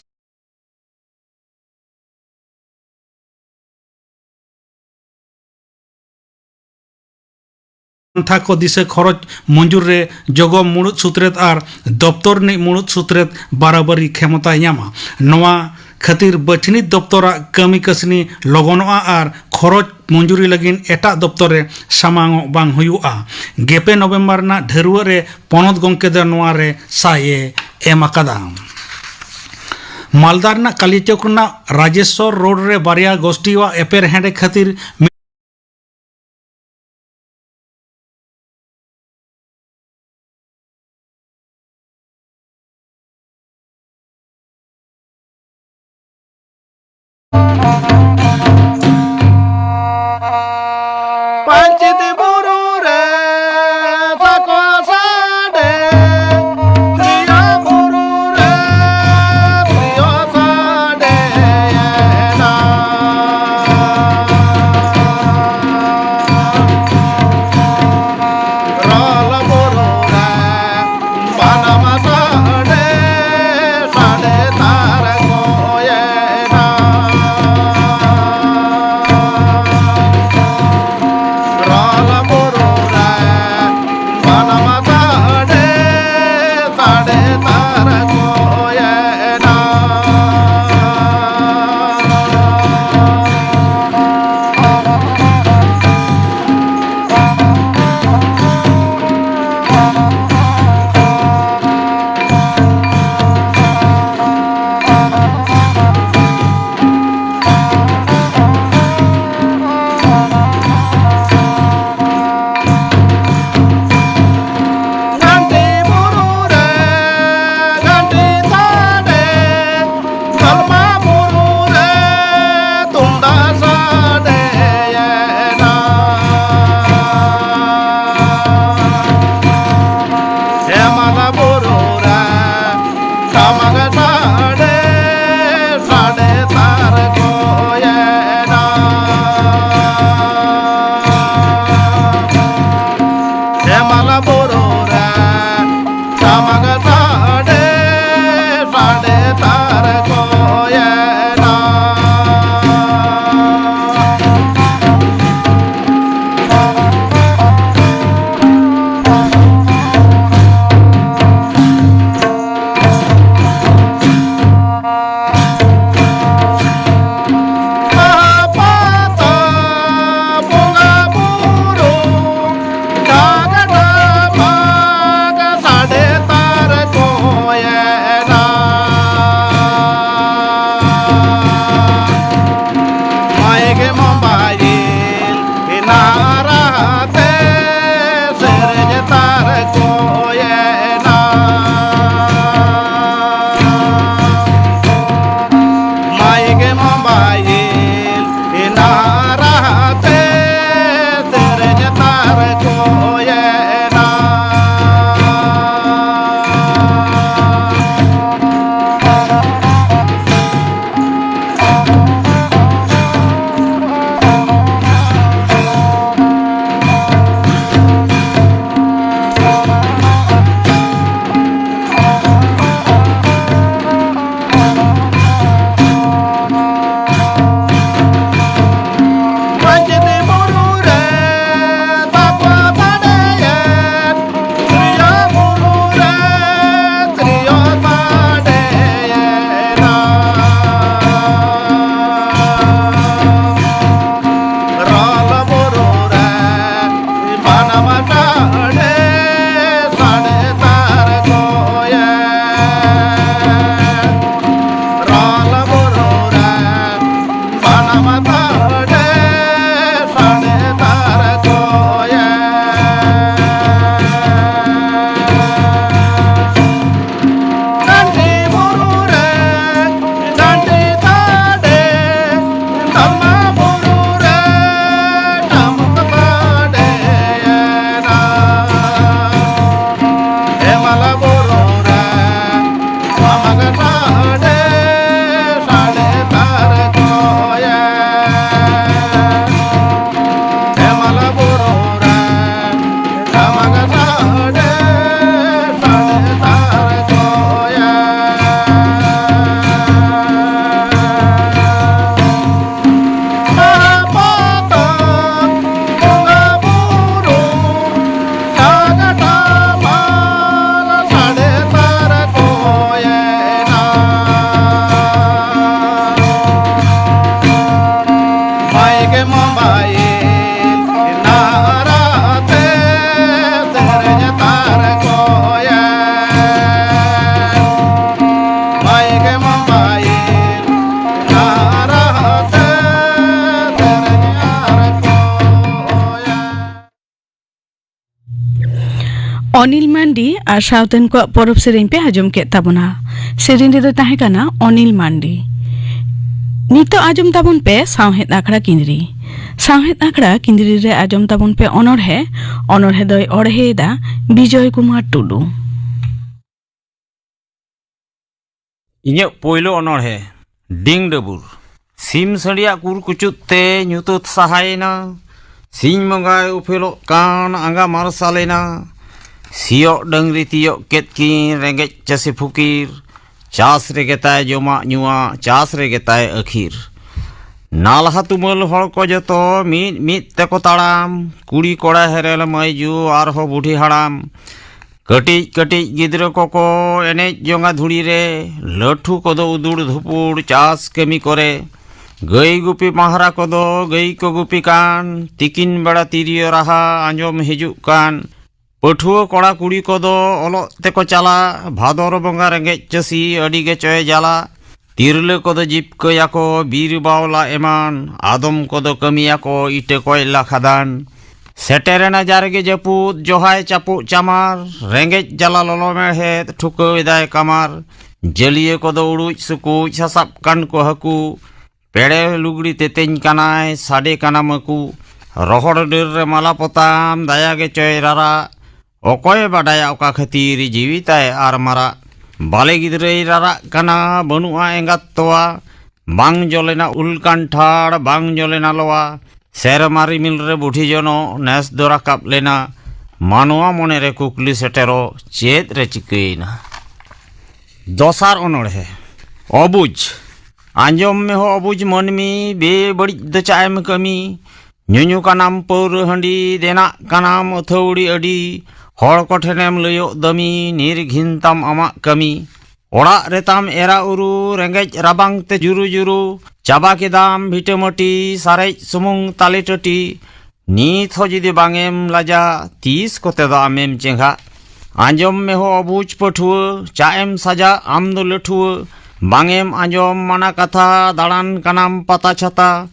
ᱯᱟᱱᱛᱷᱟ ᱠᱚ ᱫᱤᱥᱟᱹ ᱠᱷᱚᱨᱚᱪ ᱢᱚᱧᱡᱩᱨ ᱨᱮ ᱡᱚᱜᱚᱢ ᱢᱩᱲᱩᱫ ᱥᱩᱛᱨᱮᱛ ᱟᱨ ᱫᱚᱯᱛᱚᱨ ᱨᱤᱱᱤᱡ ᱢᱩᱲᱩᱫ ᱥᱩᱛᱨᱮᱛ ᱵᱟᱨᱟᱵᱟᱨᱤ ᱠᱷᱮᱢᱚᱛᱟᱭ ᱧᱟᱢᱟ᱾ ᱱᱚᱣᱟ ᱠᱷᱟᱹᱛᱤᱨ ᱵᱟᱹᱪᱷᱱᱤᱛ ᱫᱚᱯᱛᱚᱨᱟᱜ ᱠᱟᱹᱢᱤ ᱠᱟᱹᱥᱱᱤ ᱞᱚᱜᱚᱱᱚᱜᱼᱟ ᱟᱨ ᱠᱷᱚᱨᱚᱪ ᱢᱚᱧᱡᱩᱨᱤ ᱞᱟᱹᱜᱤᱫ ᱮᱴᱟᱜ ᱫᱚᱯᱛᱚᱨ ᱨᱮ ᱥᱟᱢᱟᱝᱚᱜ ᱵᱟᱝ ᱦᱩᱭᱩᱜᱼᱟ᱾ ᱜᱮᱯᱮ ᱱᱚᱵᱷᱮᱢᱵᱚᱨ ᱨᱮᱱᱟᱜ ᱰᱷᱟᱹᱨᱣᱟᱹᱜ ᱨᱮ ᱯᱚᱱᱚᱛ ᱜᱚᱢᱠᱮ ᱫᱚ ᱱᱚᱣᱟ ᱨᱮ ᱥᱟᱭ ᱮ ᱮᱢ ᱟᱠᱟᱫᱟ᱾ ᱢᱟᱞᱫᱟ ᱨᱮᱱᱟᱜ ᱠᱟᱞᱤᱭᱟᱪᱚᱠ ᱨᱮᱱᱟᱜ ᱨᱟᱡᱮᱥᱣᱚᱨ ᱨᱳᱰ ᱨᱮ ᱵᱟᱨᱭᱟ ᱜᱳᱥᱴᱤᱭᱟᱜ ᱮᱯᱮᱨ ᱦᱮᱸᱰᱮ ᱠᱷᱟᱹᱛᱤᱨ ᱯᱟᱧᱪᱤᱛ ᱵᱩᱨᱩ ᱨᱮ ᱥᱟᱠᱣᱟ ᱥᱟᱰᱮ, ᱛᱨᱤᱭᱟ ᱵᱩᱨᱩ ᱨᱮ ᱛᱨᱤᱭᱟ ᱥᱟᱰᱮᱭᱮᱱᱟ᱾ ᱨᱚᱞ ᱵᱩᱨᱩ ᱨᱮ ᱵᱟᱱᱟᱢ ᱥᱟᱰᱮ, ᱥᱟᱰᱮ ᱛᱟᱨ ᱠᱚᱭᱮᱱᱟ᱾ ᱚᱱᱤᱞ ᱢᱟᱱᱰᱤ ᱟᱨ ᱥᱟᱶᱛᱮᱱ ᱠᱚᱣᱟᱜ ᱯᱚᱨᱚᱵᱽ ᱥᱮᱨᱮᱧ ᱯᱮ ᱟᱸᱡᱚᱢ ᱠᱮᱫ ᱛᱟᱵᱚᱱᱟ᱾ ᱥᱮᱨᱮᱧ ᱨᱮᱫᱚ ᱛᱟᱦᱮᱸ ᱠᱟᱱᱟ ᱚᱱᱤᱞ ᱢᱟᱱᱰᱤ᱾ ᱱᱤᱛᱚᱜ ᱟᱸᱡᱚᱢ ᱛᱟᱵᱚᱱ ᱯᱮ ᱥᱟᱶᱦᱮᱫ ᱟᱠᱷᱲᱟ ᱠᱤᱸᱫᱽᱨᱤ᱾ ᱥᱟᱶᱦᱮᱫ ᱟᱠᱷᱲᱟ ᱠᱤᱸᱫᱽᱨᱤ ᱨᱮ ᱟᱸᱡᱚᱢ ᱛᱟᱵᱚᱱ ᱯᱮ ᱚᱱᱚᱬᱦᱮ᱾ ᱚᱱᱚᱬᱦᱮ ᱫᱚᱭ ᱚᱬᱦᱮᱭᱮᱫᱟ ᱵᱤᱡᱚᱭ ᱠᱩᱢᱟᱨ ᱴᱩᱰᱩ᱾ ᱤᱧᱟᱹᱜ ᱯᱳᱭᱞᱳ ᱚᱱᱚᱬᱦᱮ, ᱰᱤᱝ ᱰᱟᱹᱵᱩᱨ᱾ ᱥᱤᱢ ᱥᱟᱺᱰᱤᱭᱟᱜ ᱠᱩᱨ ᱠᱩᱪᱩᱫ ᱛᱮ ᱧᱩᱛᱟᱹᱛ ᱥᱟᱦᱟᱭᱮᱱᱟ᱾ ᱥᱤᱧ ᱵᱚᱸᱜᱟᱭ ᱩᱯᱮᱞᱚᱜ ᱠᱟᱱ ᱟᱸᱜᱟ ᱢᱟᱨᱥᱟᱞᱮᱱᱟ᱾ ᱥᱤᱭᱚᱜ ᱰᱟᱹᱝᱨᱤ ᱛᱤᱭᱚᱜ ᱠᱮᱫ ᱠᱤᱱ ᱨᱮᱸᱜᱮᱡ ᱪᱟᱹᱥᱤ ᱯᱷᱩᱠᱤᱨ᱾ ᱪᱟᱥ ᱨᱮᱜᱮ ᱛᱟᱭ ᱡᱚᱢᱟᱜ ᱧᱩᱣᱟᱜ, ᱪᱟᱥ ᱨᱮᱜᱮ ᱛᱟᱭ ᱟᱹᱠᱷᱤᱨ᱾ ᱱᱟᱞᱦᱟ ᱛᱩᱢᱟᱹᱞ ᱦᱚᱲ ᱠᱚ ᱡᱚᱛᱚ ᱢᱤᱫ ᱢᱤᱫ ᱛᱮᱠᱚ ᱛᱟᱲᱟᱢ, ᱠᱩᱲᱤ ᱠᱚᱲᱟ ᱦᱮᱨᱮᱞ ᱢᱟᱹᱭᱡᱩ ᱟᱨᱦᱚᱸ ᱵᱩᱰᱷᱤ ᱦᱟᱲᱟᱢ᱾ ᱠᱟᱹᱴᱤᱡ ᱠᱟᱹᱴᱤᱡ ᱜᱤᱫᱽᱨᱟᱹ ᱠᱚᱠᱚ ᱮᱱᱮᱡ ᱡᱚᱝᱟ ᱫᱷᱩᱲᱤ ᱨᱮ, ᱞᱟᱹᱴᱷᱩ ᱠᱚᱫᱚ ᱩᱫᱩᱲ ᱫᱷᱩᱯᱩᱲ ᱪᱟᱥ ᱠᱟᱹᱢᱤ ᱠᱚᱨᱮ᱾ ᱜᱟᱹᱭ ᱜᱩᱯᱤ ᱢᱟᱦᱨᱟ ᱠᱚᱫᱚ ᱜᱟᱹᱭ ᱠᱚ ᱜᱩᱯᱤ ᱠᱟᱱ, ᱛᱤᱠᱤᱱ ᱵᱮᱲᱟ ᱛᱤᱨᱭᱳ ᱨᱟᱦᱟ ᱟᱸᱡᱚᱢ ᱦᱤᱡᱩᱜ ᱠᱟᱱ᱾ ᱯᱟᱹᱴᱷᱩᱣᱟᱹ ᱠᱚᱲᱟ ᱠᱩᱲᱤ ᱠᱚᱫᱚ ᱚᱞᱚᱜ ᱛᱮᱠᱚ ᱪᱟᱞᱟᱜ, ᱵᱷᱟᱫᱚᱨ ᱵᱚᱸᱜᱟ ᱨᱮᱸᱜᱮᱡ ᱪᱟᱹᱥᱤ ᱟᱹᱰᱤ ᱜᱮᱪᱚᱭ ᱡᱟᱞᱟ᱾ ᱛᱤᱨᱞᱟᱹ ᱠᱚᱫᱚ ᱡᱤᱵᱠᱟᱹᱭᱟᱠᱚ ᱵᱤᱨ ᱵᱟᱣᱞᱟ ᱮᱢᱟᱱ, ᱟᱫᱚᱢ ᱠᱚᱫᱚ ᱠᱟᱹᱢᱤᱭᱟᱠᱚ ᱤᱴᱟᱹ ᱠᱚᱭᱞᱟ ᱠᱷᱟᱫᱟᱱ᱾ ᱥᱮᱴᱮᱨᱮᱱᱟ ᱡᱟᱨᱜᱮ ᱡᱟᱹᱯᱩᱫ, ᱡᱚᱦᱟᱭ ᱪᱟᱯᱚᱜ ᱪᱟᱢᱟᱨ, ᱨᱮᱸᱜᱮᱡ ᱡᱟᱞᱟ ᱞᱚᱞᱚ ᱢᱮᱲᱦᱮᱫ ᱴᱷᱩᱠᱟᱹᱣ ᱮᱫᱟᱭ ᱠᱟᱢᱟᱨ᱾ ᱡᱟᱹᱞᱤᱭᱟᱹ ᱠᱚᱫᱚ ᱩᱲᱩᱡ ᱥᱩᱠᱩᱡ ᱥᱟᱥᱟᱵ ᱠᱟᱱ ᱠᱚ ᱦᱟᱹᱠᱩ, ᱯᱮᱲᱮ ᱞᱩᱜᱽᱲᱤ ᱛᱮᱛᱮᱧ ᱠᱟᱱᱟᱭ ᱥᱟᱰᱮ ᱠᱟᱱᱟ ᱢᱟᱹᱠᱩ᱾ ᱨᱚᱦᱚᱲ ᱰᱟᱹᱨ ᱨᱮ ᱢᱟᱞᱟ ᱯᱚᱛᱟᱢ ᱫᱟᱭᱟ ᱜᱮ ᱪᱚᱭ ᱨᱟᱨᱟᱜ, ᱚᱠᱚᱭᱮ ᱵᱟᱰᱟᱭᱟ ᱚᱠᱟ ᱠᱷᱟᱹᱛᱤᱨ ᱡᱤᱣᱤ ᱛᱟᱭ ᱟᱨ ᱢᱟᱨᱟᱜ᱾ ᱵᱟᱞᱮ ᱜᱤᱫᱽᱨᱟᱹᱭ ᱨᱟᱨᱟᱜ ᱠᱟᱱᱟ, ᱵᱟᱹᱱᱩᱜᱼᱟ ᱮᱸᱜᱟᱛ ᱛᱚᱣᱟ᱾ ᱵᱟᱝ ᱡᱚᱞᱮᱱᱟ ᱩᱞ ᱠᱟᱱᱴᱷᱟᱲ, ᱵᱟᱝ ᱡᱚᱞᱮᱱᱟ ᱞᱚᱣᱟ᱾ ᱥᱮᱨᱢᱟ ᱨᱤᱢᱤᱞ ᱨᱮ ᱵᱩᱰᱷᱤ ᱡᱚᱱᱚᱜ ᱱᱮᱥ ᱫᱚ ᱨᱟᱠᱟᱵ ᱞᱮᱱᱟ᱾ ᱢᱟᱱᱣᱟ ᱢᱚᱱᱮ ᱨᱮ ᱠᱩᱠᱞᱤ ᱥᱮᱴᱮᱨᱚᱜ, ᱪᱮᱫ ᱨᱮ ᱪᱤᱠᱟᱹᱭᱮᱱᱟ? ᱫᱚᱥᱟᱨ ᱚᱱᱚᱬᱦᱮ᱾ ᱚᱵᱩᱡᱽ᱾ ᱟᱸᱡᱚᱢ ᱢᱮ ᱦᱳ ᱚᱵᱩᱡᱽ ᱢᱟᱹᱱᱢᱤ, ᱵᱮᱵᱟᱹᱲᱤᱡ ᱫᱚ ᱪᱟᱜ ᱮᱢ ᱠᱟᱹᱢᱤ? ᱧᱩᱧᱩ ᱠᱟᱱᱟᱢ ᱯᱟᱹᱣᱨᱟᱹ ᱦᱟᱺᱰᱤ, ᱫᱮᱱᱟᱜ ᱠᱟᱱᱟᱢ ᱟᱹᱛᱷᱟᱹᱣᱲᱤ ᱟᱹᱰᱤ, ᱦᱚᱲ ᱠᱚᱴᱷᱮᱱᱮᱢ ᱞᱟᱹᱭᱚᱜ ᱫᱟᱹᱢᱤ, ᱱᱤᱨᱜᱷᱤᱱ ᱛᱟᱢ ᱟᱢᱟᱜ ᱠᱟᱹᱢᱤ᱾ ᱚᱲᱟᱜ ᱨᱮᱛᱟᱢ ᱮᱨᱟ ᱩᱨᱩ, ᱨᱮᱸᱜᱮᱡ ᱨᱟᱵᱟᱝ ᱛᱮ ᱡᱩᱨᱩ ᱡᱩᱨᱩ, ᱪᱟᱵᱟ ᱠᱮᱫᱟᱢ ᱵᱷᱤᱴᱟᱹ ᱢᱟᱹᱴᱤ, ᱥᱟᱨᱮᱡ ᱥᱩᱢᱩᱝ ᱛᱟᱞᱮ ᱴᱟᱹᱴᱤ᱾ ᱱᱤᱛ ᱦᱚᱸ ᱡᱩᱫᱤ ᱵᱟᱝ ᱮᱢ ᱞᱟᱡᱟ, ᱛᱤᱥ ᱠᱚᱛᱮ ᱫᱚ ᱟᱢᱮᱢ ᱪᱮᱸᱜᱷᱟᱜ? ᱟᱸᱡᱚᱢ ᱢᱮ ᱦᱳ ᱚᱵᱩᱡᱽ ᱯᱟᱹᱴᱷᱩᱣᱟᱹ, ᱪᱟᱜ ᱮᱢ ᱥᱟᱡᱟᱜ ᱟᱢ ᱫᱚ ᱞᱟᱹᱴᱷᱩᱣᱟᱹ᱾ ᱵᱟᱝ ᱮᱢ ᱟᱸᱡᱚᱢ ᱢᱟᱱᱟ ᱠᱟᱛᱷᱟ, ᱫᱟᱬᱟᱱ ᱠᱟᱱᱟᱢ ᱯᱟᱛᱟ ᱪᱷᱟᱛᱟ᱾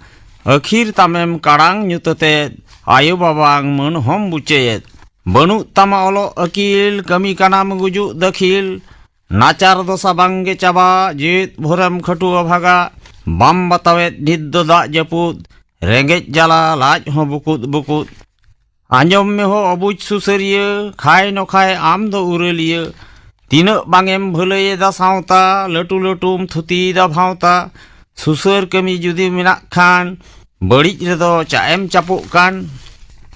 ᱟᱹᱠᱷᱤᱨ ᱛᱟᱢᱮᱢ ᱠᱟᱲᱟᱝ ᱧᱩᱛᱟᱹᱛᱮᱫ, ᱟᱭᱳ ᱵᱟᱵᱟᱝ ᱢᱟᱹᱱ ᱦᱚᱸᱢ ᱵᱩᱪᱟᱹᱭᱮᱫ᱾ ᱵᱟᱹᱱᱩᱜ ᱛᱟᱢᱟ ᱚᱞᱚᱜ ᱟᱹᱠᱤᱞ, ᱠᱟᱹᱢᱤ ᱠᱟᱱᱟᱢ ᱜᱩᱡᱩᱜ ᱫᱟᱹᱠᱷᱤᱞ᱾ ᱱᱟᱪᱟᱨ ᱫᱚᱥᱟ ᱵᱟᱝ ᱜᱮ ᱪᱟᱵᱟ, ᱡᱮᱣᱮᱫ ᱵᱷᱳᱨᱮᱢ ᱠᱷᱟᱹᱴᱩᱣᱟᱹ ᱵᱷᱟᱜᱟ᱾ ᱵᱟᱢ ᱵᱟᱛᱟᱣᱮᱫ ᱱᱤᱛ ᱫᱚ ᱫᱟᱜ ᱡᱟᱹᱯᱩᱫ, ᱨᱮᱸᱜᱮᱡ ᱡᱟᱞᱟ ᱞᱟᱡ ᱦᱚᱸ ᱵᱩᱠᱩᱫ ᱵᱩᱠᱩᱫ᱾ ᱟᱸᱡᱚᱢ ᱢᱮ ᱦᱳ ᱚᱵᱩᱡᱽ ᱥᱩᱥᱟᱹᱨᱤᱭᱟᱹ, ᱠᱷᱟᱭ ᱱᱚᱠᱷᱟᱭ ᱟᱢ ᱫᱚ ᱩᱨᱟᱹᱞᱤᱭᱟᱹ᱾ ᱛᱤᱱᱟᱹᱜ ᱵᱟᱝ ᱮᱢ ᱵᱷᱟᱹᱞᱟᱹᱭᱮᱫᱟ ᱥᱟᱶᱛᱟ, ᱞᱟᱹᱴᱩ ᱞᱟᱹᱴᱩᱢ ᱛᱷᱩᱛᱤᱭᱮᱫᱟ ᱵᱷᱟᱶᱛᱟ᱾ ᱥᱩᱥᱟᱹᱨ ᱠᱟᱹᱢᱤ ᱡᱩᱫᱤ ᱢᱮᱱᱟᱜ ᱠᱷᱟᱱ, ᱵᱟᱹᱲᱤᱡ ᱨᱮᱫᱚ ᱪᱟᱜ ᱮᱢ ᱪᱟᱯᱚᱜ ᱠᱟᱱ᱾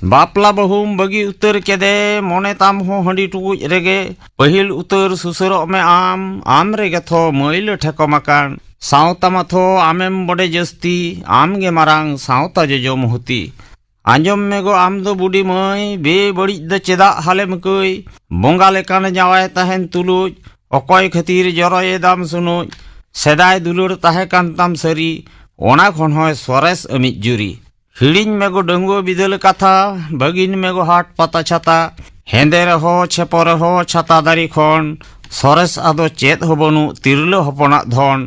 ᱵᱟᱯᱞᱟ ᱵᱟᱹᱦᱩᱢ ᱵᱟᱹᱜᱤ ᱩᱛᱟᱹᱨ ᱠᱮᱫᱮ, ᱢᱚᱱᱮ ᱛᱟᱢ ᱦᱚᱸ ᱦᱟᱺᱰᱤ ᱴᱩᱠᱩᱡ ᱨᱮᱜᱮ᱾ ᱯᱟᱹᱦᱤᱞ ᱩᱛᱟᱹᱨ ᱥᱩᱥᱟᱹᱨᱚᱜ ᱢᱮ ᱟᱢ, ᱟᱢ ᱨᱮᱜᱮ ᱛᱷᱚ ᱢᱟᱹᱭᱞᱟᱹ ᱴᱷᱮᱠᱚᱢ ᱟᱠᱟᱱ᱾ ᱥᱟᱶᱛᱟ ᱢᱟᱛᱷᱚ ᱟᱢᱮᱢ ᱵᱚᱰᱮ ᱡᱟᱹᱥᱛᱤ, ᱟᱢ ᱜᱮ ᱢᱟᱨᱟᱝ ᱥᱟᱶᱛᱟ ᱡᱚᱡᱚ ᱢᱩᱦᱩᱛᱤ᱾ ᱟᱸᱡᱚᱢ ᱢᱮᱜᱚ ᱟᱢ ᱫᱚ ᱵᱩᱰᱤ ᱢᱟᱹᱭ, ᱵᱮᱵᱟᱹᱲᱤᱡ ᱫᱚ ᱪᱮᱫᱟᱜ ᱦᱟᱞᱮᱢ ᱠᱟᱹᱭ? ᱵᱚᱸᱜᱟ ᱞᱮᱠᱟᱱ ᱡᱟᱶᱟᱭ ᱛᱟᱦᱮᱱ ᱛᱩᱞᱩᱡ, ᱚᱠᱚᱭ ᱠᱷᱟᱹᱛᱤᱨ ᱡᱚᱨᱚᱭᱮᱫᱟᱢ ᱥᱩᱱᱩᱡ? ᱥᱮᱫᱟᱭ ᱫᱩᱞᱟᱹᱲ ᱛᱟᱦᱮᱸ ᱠᱟᱱ ᱛᱟᱢ ᱥᱟᱹᱨᱤ, ᱚᱱᱟ ᱠᱷᱚᱱ ᱦᱚᱸᱭ ᱥᱚᱨᱮᱥ ᱟᱹᱢᱤᱡ ᱡᱩᱨᱤ᱾ ᱦᱤᱲᱤᱧ ᱢᱮᱜᱚ ᱰᱟᱺᱜᱩᱣᱟᱹ ᱵᱤᱫᱟᱹᱞ ᱠᱟᱛᱷᱟ, ᱵᱟᱹᱜᱤᱱ ᱢᱮᱜᱚ ᱦᱟᱴ ᱯᱟᱛᱟ ᱪᱷᱟᱛᱟ᱾ ᱦᱮᱸᱫᱮ ᱨᱮᱦᱚᱸ ᱪᱷᱮᱯᱚ ᱨᱮᱦᱚᱸ ᱪᱷᱟᱛᱟ ᱫᱟᱨᱮ ᱠᱷᱚᱱ, ᱥᱚᱨᱮᱥ ᱟᱫᱚ ᱪᱮᱫ ᱦᱚᱸ ᱵᱟᱹᱱᱩᱜ ᱛᱤᱨᱞᱟᱹ ᱦᱚᱯᱚᱱᱟᱜ ᱫᱷᱚᱱ᱾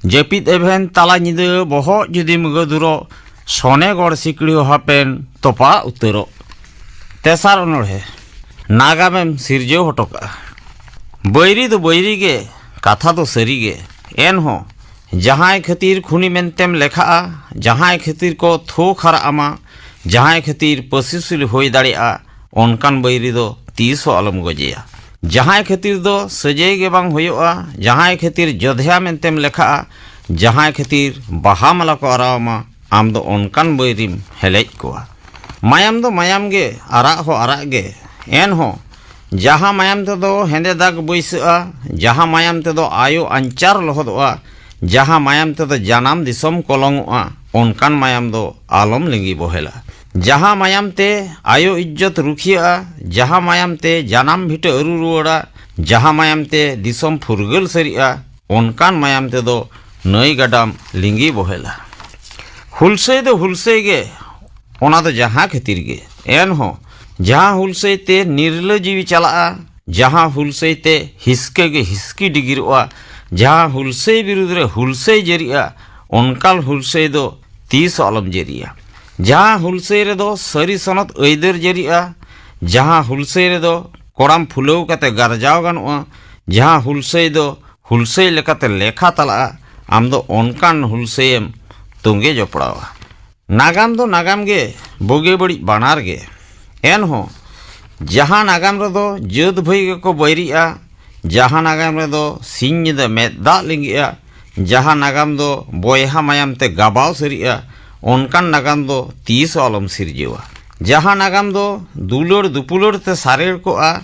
ᱡᱟᱹᱯᱤᱫ ᱮᱵᱷᱮᱱ ᱛᱟᱞᱟ ᱧᱤᱫᱟᱹ ᱵᱚᱦᱚᱜ ᱡᱩᱫᱤᱢ ᱜᱟᱹᱫᱩᱨᱚᱜ, ᱥᱚᱱᱮ ᱜᱚᱲ ᱥᱤᱠᱲᱤ ᱦᱚᱸ ᱦᱟᱯᱮᱱ ᱛᱚᱯᱟ ᱩᱛᱟᱹᱨᱚᱜ᱾ ᱛᱮᱥᱟᱨ ᱚᱱᱚᱬᱦᱮ᱾ ᱱᱟᱜᱟᱢᱮᱢ ᱥᱤᱨᱡᱟᱹᱣ ᱦᱚᱴᱚ ᱠᱟᱜᱼᱟ᱾ ᱵᱟᱹᱭᱨᱤ ᱫᱚ ᱵᱟᱹᱭᱨᱤ ᱜᱮ, ᱠᱟᱛᱷᱟ ᱫᱚ ᱥᱟᱹᱨᱤ ᱜᱮ᱾ ᱮᱱᱦᱚᱸ ᱡᱟᱦᱟᱸᱭ ᱠᱷᱟᱹᱛᱤᱨ ᱠᱷᱩᱱᱤ ᱢᱮᱱᱛᱮᱢ ᱞᱮᱠᱷᱟᱜᱼᱟ, ᱡᱟᱦᱟᱸᱭ ᱠᱷᱟᱹᱛᱤᱨ ᱠᱚ ᱛᱷᱩ ᱠᱷᱟᱨᱟᱜ ᱟᱢᱟ, ᱡᱟᱦᱟᱸᱭ ᱠᱷᱟᱹᱛᱤᱨ ᱯᱟᱹᱥᱤᱥᱩᱞᱤ ᱦᱩᱭ ᱫᱟᱲᱮᱭᱟᱜᱼᱟ, ᱚᱱᱠᱟᱱ ᱵᱟᱹᱭᱨᱤ ᱫᱚ ᱛᱤᱥ ᱦᱚᱸ ᱟᱞᱚᱢ ᱜᱚᱡᱮᱭᱟ᱾ ᱡᱟᱦᱟᱸᱭ ᱠᱷᱟᱹᱛᱤᱨ ᱫᱚ ᱥᱟᱹᱡᱟᱹᱭ ᱜᱮ ᱵᱟᱝ ᱦᱩᱭᱩᱜᱼᱟ, ᱡᱟᱦᱟᱸᱭ ᱠᱷᱟᱹᱛᱤᱨ ᱡᱚᱫᱷᱭᱟ ᱢᱮᱱᱛᱮᱢ ᱞᱮᱠᱷᱟᱜᱼᱟ, ᱡᱟᱦᱟᱸᱭ ᱠᱷᱟᱹᱛᱤᱨ ᱵᱟᱦᱟ ᱢᱟᱞᱟ ᱠᱚ ᱟᱨᱟᱣ ᱟᱢᱟ, ᱟᱢ ᱫᱚ ᱚᱱᱠᱟᱱ ᱵᱟᱹᱭᱨᱤᱢ ᱦᱮᱞᱮᱡ ᱠᱚᱣᱟ᱾ ᱢᱟᱭᱟᱢ ᱫᱚ ᱢᱟᱭᱟᱢ ᱜᱮ, ᱟᱨᱟᱜ ᱦᱚᱸ ᱟᱨᱟᱜ ᱜᱮ᱾ ᱮᱱᱦᱚᱸ ᱡᱟᱦᱟᱸ ᱢᱟᱭᱟᱢ ᱛᱮᱫᱚ ᱦᱮᱸᱫᱮ ᱫᱟᱜᱽ ᱵᱟᱹᱭᱥᱟᱹᱜᱼᱟ, ᱡᱟᱦᱟᱸ ᱢᱟᱭᱟᱢ ᱛᱮᱫᱚ ᱟᱭᱳ ᱟᱧᱪᱟᱨ ᱞᱚᱦᱚᱫᱚᱜᱼᱟ, ᱡᱟᱦᱟᱸ ᱢᱟᱭᱟᱢ ᱛᱮᱫᱚ ᱡᱟᱱᱟᱢ ᱫᱤᱥᱚᱢ ᱠᱚᱞᱚᱝᱚᱜᱼᱟ, ᱚᱱᱠᱟᱱ ᱢᱟᱭᱟᱢ ᱫᱚ ᱟᱞᱚᱢ ᱞᱤᱸᱜᱤ ᱵᱚᱦᱮᱞᱟ᱾ ᱡᱟᱦᱟᱸ ᱢᱟᱭᱟᱢ ᱛᱮ ᱟᱭᱳ ᱤᱡᱽᱡᱚᱛ ᱨᱩᱠᱷᱤᱭᱟᱹᱜᱼᱟ, ᱡᱟᱦᱟᱸ ᱢᱟᱭᱟᱢ ᱛᱮ ᱡᱟᱱᱟᱢ ᱵᱷᱤᱴᱟᱹ ᱟᱹᱨᱩ ᱨᱩᱣᱟᱹᱲᱟ, ᱡᱟᱦᱟᱸ ᱢᱟᱭᱟᱢ ᱛᱮ ᱫᱤᱥᱚᱢ ᱯᱷᱩᱨᱜᱟᱹᱞ ᱥᱟᱹᱨᱤᱜᱼᱟ, ᱚᱱᱠᱟᱱ ᱢᱟᱭᱟᱢ ᱛᱮᱫᱚ ᱱᱟᱹᱭ ᱜᱟᱰᱟᱢ ᱞᱤᱸᱜᱤ ᱵᱚᱦᱮᱞᱟ᱾ ᱦᱩᱞᱥᱟᱹᱭ ᱫᱚ ᱦᱩᱞᱥᱟᱹᱭ ᱜᱮ, ᱚᱱᱟ ᱫᱚ ᱡᱟᱦᱟᱸ ᱠᱷᱟᱹᱛᱤᱨ ᱜᱮ᱾ ᱮᱱᱦᱚᱸ ᱡᱟᱦᱟᱸ ᱦᱩᱞᱥᱟᱹᱭ ᱛᱮ ᱱᱤᱨᱞᱟᱹ ᱡᱤᱣᱤ ᱪᱟᱞᱟᱜᱼᱟ, ᱡᱟᱦᱟᱸ ᱦᱩᱞᱥᱟᱹᱭ ᱛᱮ ᱦᱤᱥᱠᱟᱹ ᱜᱮ ᱦᱤᱥᱠᱤ ᱰᱤᱜᱤᱨᱚᱜᱼᱟ, ᱡᱟᱦᱟᱸ ᱦᱩᱞᱥᱟᱹᱭ ᱵᱤᱨᱩᱫᱽ ᱨᱮ ᱦᱩᱞᱥᱟᱹᱭ ᱡᱟᱹᱨᱤᱜᱼᱟ, ᱚᱱᱠᱟᱱ ᱦᱩᱞᱥᱟᱹᱭ ᱫᱚ ᱛᱤᱥ ᱦᱚᱸ ᱟᱞᱚᱢ ᱡᱟᱹᱨᱤᱭᱟ᱾ ᱡᱟᱦᱟᱸ ᱦᱩᱞᱥᱟᱹᱭ ᱨᱮᱫᱚ ᱥᱟᱹᱨᱤ ᱥᱚᱱᱚᱛ ᱟᱹᱭᱫᱟᱹᱨ ᱡᱟᱹᱨᱤᱜᱼᱟ, ᱡᱟᱦᱟᱸ ᱦᱩᱞᱥᱟᱹᱭ ᱨᱮᱫᱚ ᱠᱚᱲᱟᱢ ᱯᱷᱩᱞᱟᱹᱣ ᱠᱟᱛᱮ ᱜᱟᱨᱡᱟᱣ ᱜᱟᱱᱚᱜᱼᱟ, ᱡᱟᱦᱟᱸ ᱦᱩᱞᱥᱟᱹᱭ ᱫᱚ ᱦᱩᱞᱥᱟᱹᱭ ᱞᱮᱠᱟᱛᱮ ᱞᱮᱠᱷᱟ ᱛᱟᱞᱟᱜᱼᱟ, ᱟᱢ ᱫᱚ ᱚᱱᱠᱟᱱ ᱦᱩᱞᱥᱟᱹᱭᱮᱢ ᱛᱚᱸᱜᱮ ᱡᱚᱯᱲᱟᱣᱟ᱾ ᱱᱟᱜᱟᱢ ᱫᱚ ᱱᱟᱜᱟᱢ ᱜᱮ, ᱵᱩᱜᱤ ᱵᱟᱹᱲᱤᱡ ᱵᱟᱱᱟᱨ ᱜᱮ᱾ ᱮᱱᱦᱚᱸ ᱡᱟᱦᱟᱸ ᱱᱟᱜᱟᱢ ᱨᱮᱫᱚ ᱡᱟᱹᱛ ᱵᱷᱟᱹᱭ ᱜᱮᱠᱚ ᱵᱟᱹᱭᱨᱤᱜᱼᱟ, ᱡᱟᱦᱟᱸ ᱱᱟᱜᱟᱢ ᱨᱮᱫᱚ ᱥᱤᱧ ᱧᱤᱫᱟᱹ ᱢᱮᱫ ᱫᱟᱜ ᱞᱤᱸᱜᱤᱜᱼᱟ, ᱡᱟᱦᱟᱸ ᱱᱟᱜᱟᱢ ᱫᱚ ᱵᱚᱭᱦᱟ ᱢᱟᱭᱟᱢ ᱛᱮ ᱜᱟᱵᱟᱣ ᱥᱟᱹᱨᱤᱜᱼᱟ, ᱚᱱᱠᱟᱱ ᱱᱟᱜᱟᱢ ᱫᱚ ᱛᱤᱥ ᱦᱚᱸ ᱟᱞᱚᱢ ᱥᱤᱨᱡᱟᱹᱣᱟ᱾ ᱡᱟᱦᱟᱸ ᱱᱟᱜᱟᱢ ᱫᱚ ᱫᱩᱞᱟᱹᱲ ᱫᱩᱯᱩᱞᱟᱹᱲ ᱛᱮ ᱥᱟᱨᱮᱲ ᱠᱚᱜᱼᱟ,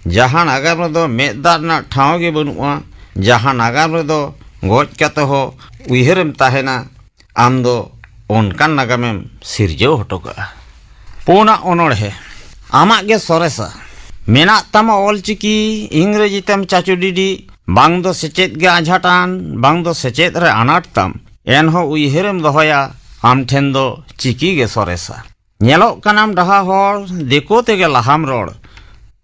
ᱡᱟᱦᱟᱸ ᱱᱟᱜᱟᱢ ᱨᱮᱫᱚ ᱢᱮᱫ ᱫᱟᱜ ᱨᱮᱱᱟᱜ ᱴᱷᱟᱶ ᱜᱮ ᱵᱟᱹᱱᱩᱜᱼᱟ, ᱡᱟᱦᱟᱸ ᱱᱟᱜᱟᱢ ᱨᱮᱫᱚ ᱜᱚᱡ ᱠᱟᱛᱮ ᱦᱚᱸ ᱩᱭᱦᱟᱹᱨᱮᱢ ᱛᱟᱦᱮᱱᱟ, ᱟᱢ ᱫᱚ ᱚᱱᱠᱟᱱ ᱱᱟᱜᱟᱢᱮᱢ ᱥᱤᱨᱡᱟᱹᱣ ᱦᱚᱴᱚ ᱠᱟᱜᱼᱟ᱾ ᱯᱩᱱᱟᱜ ᱚᱱᱚᱬᱦᱮ᱾ ᱟᱢᱟᱜ ᱜᱮ ᱥᱚᱨᱮᱥᱟ᱾ ᱢᱮᱱᱟᱜ ᱛᱟᱢᱟ ᱚᱞᱪᱤᱠᱤ, ᱤᱝᱨᱮᱡᱤ ᱛᱮᱢ ᱪᱟᱪᱳ ᱰᱤᱰᱤ, ᱵᱟᱝ ᱫᱚ ᱥᱮᱪᱮᱫ ᱜᱮ ᱟᱸᱡᱷᱟᱴᱟᱱ, ᱵᱟᱝ ᱫᱚ ᱥᱮᱪᱮᱫ ᱨᱮ ᱟᱱᱟᱴ ᱛᱟᱢ, ᱮᱱᱦᱚᱸ ᱩᱭᱦᱟᱹᱨᱮᱢ ᱫᱚᱦᱚᱭᱟ, ᱟᱢ ᱴᱷᱮᱱ ᱫᱚ ᱪᱤᱠᱤ ᱜᱮ ᱥᱚᱨᱮᱥᱟ᱾ ᱧᱮᱞᱚᱜ ᱠᱟᱱᱟᱢ ᱰᱟᱦᱟ ᱦᱚᱲ, ᱫᱤᱠᱩ ᱛᱮᱜᱮ ᱞᱟᱦᱟᱢ ᱨᱚᱲ᱾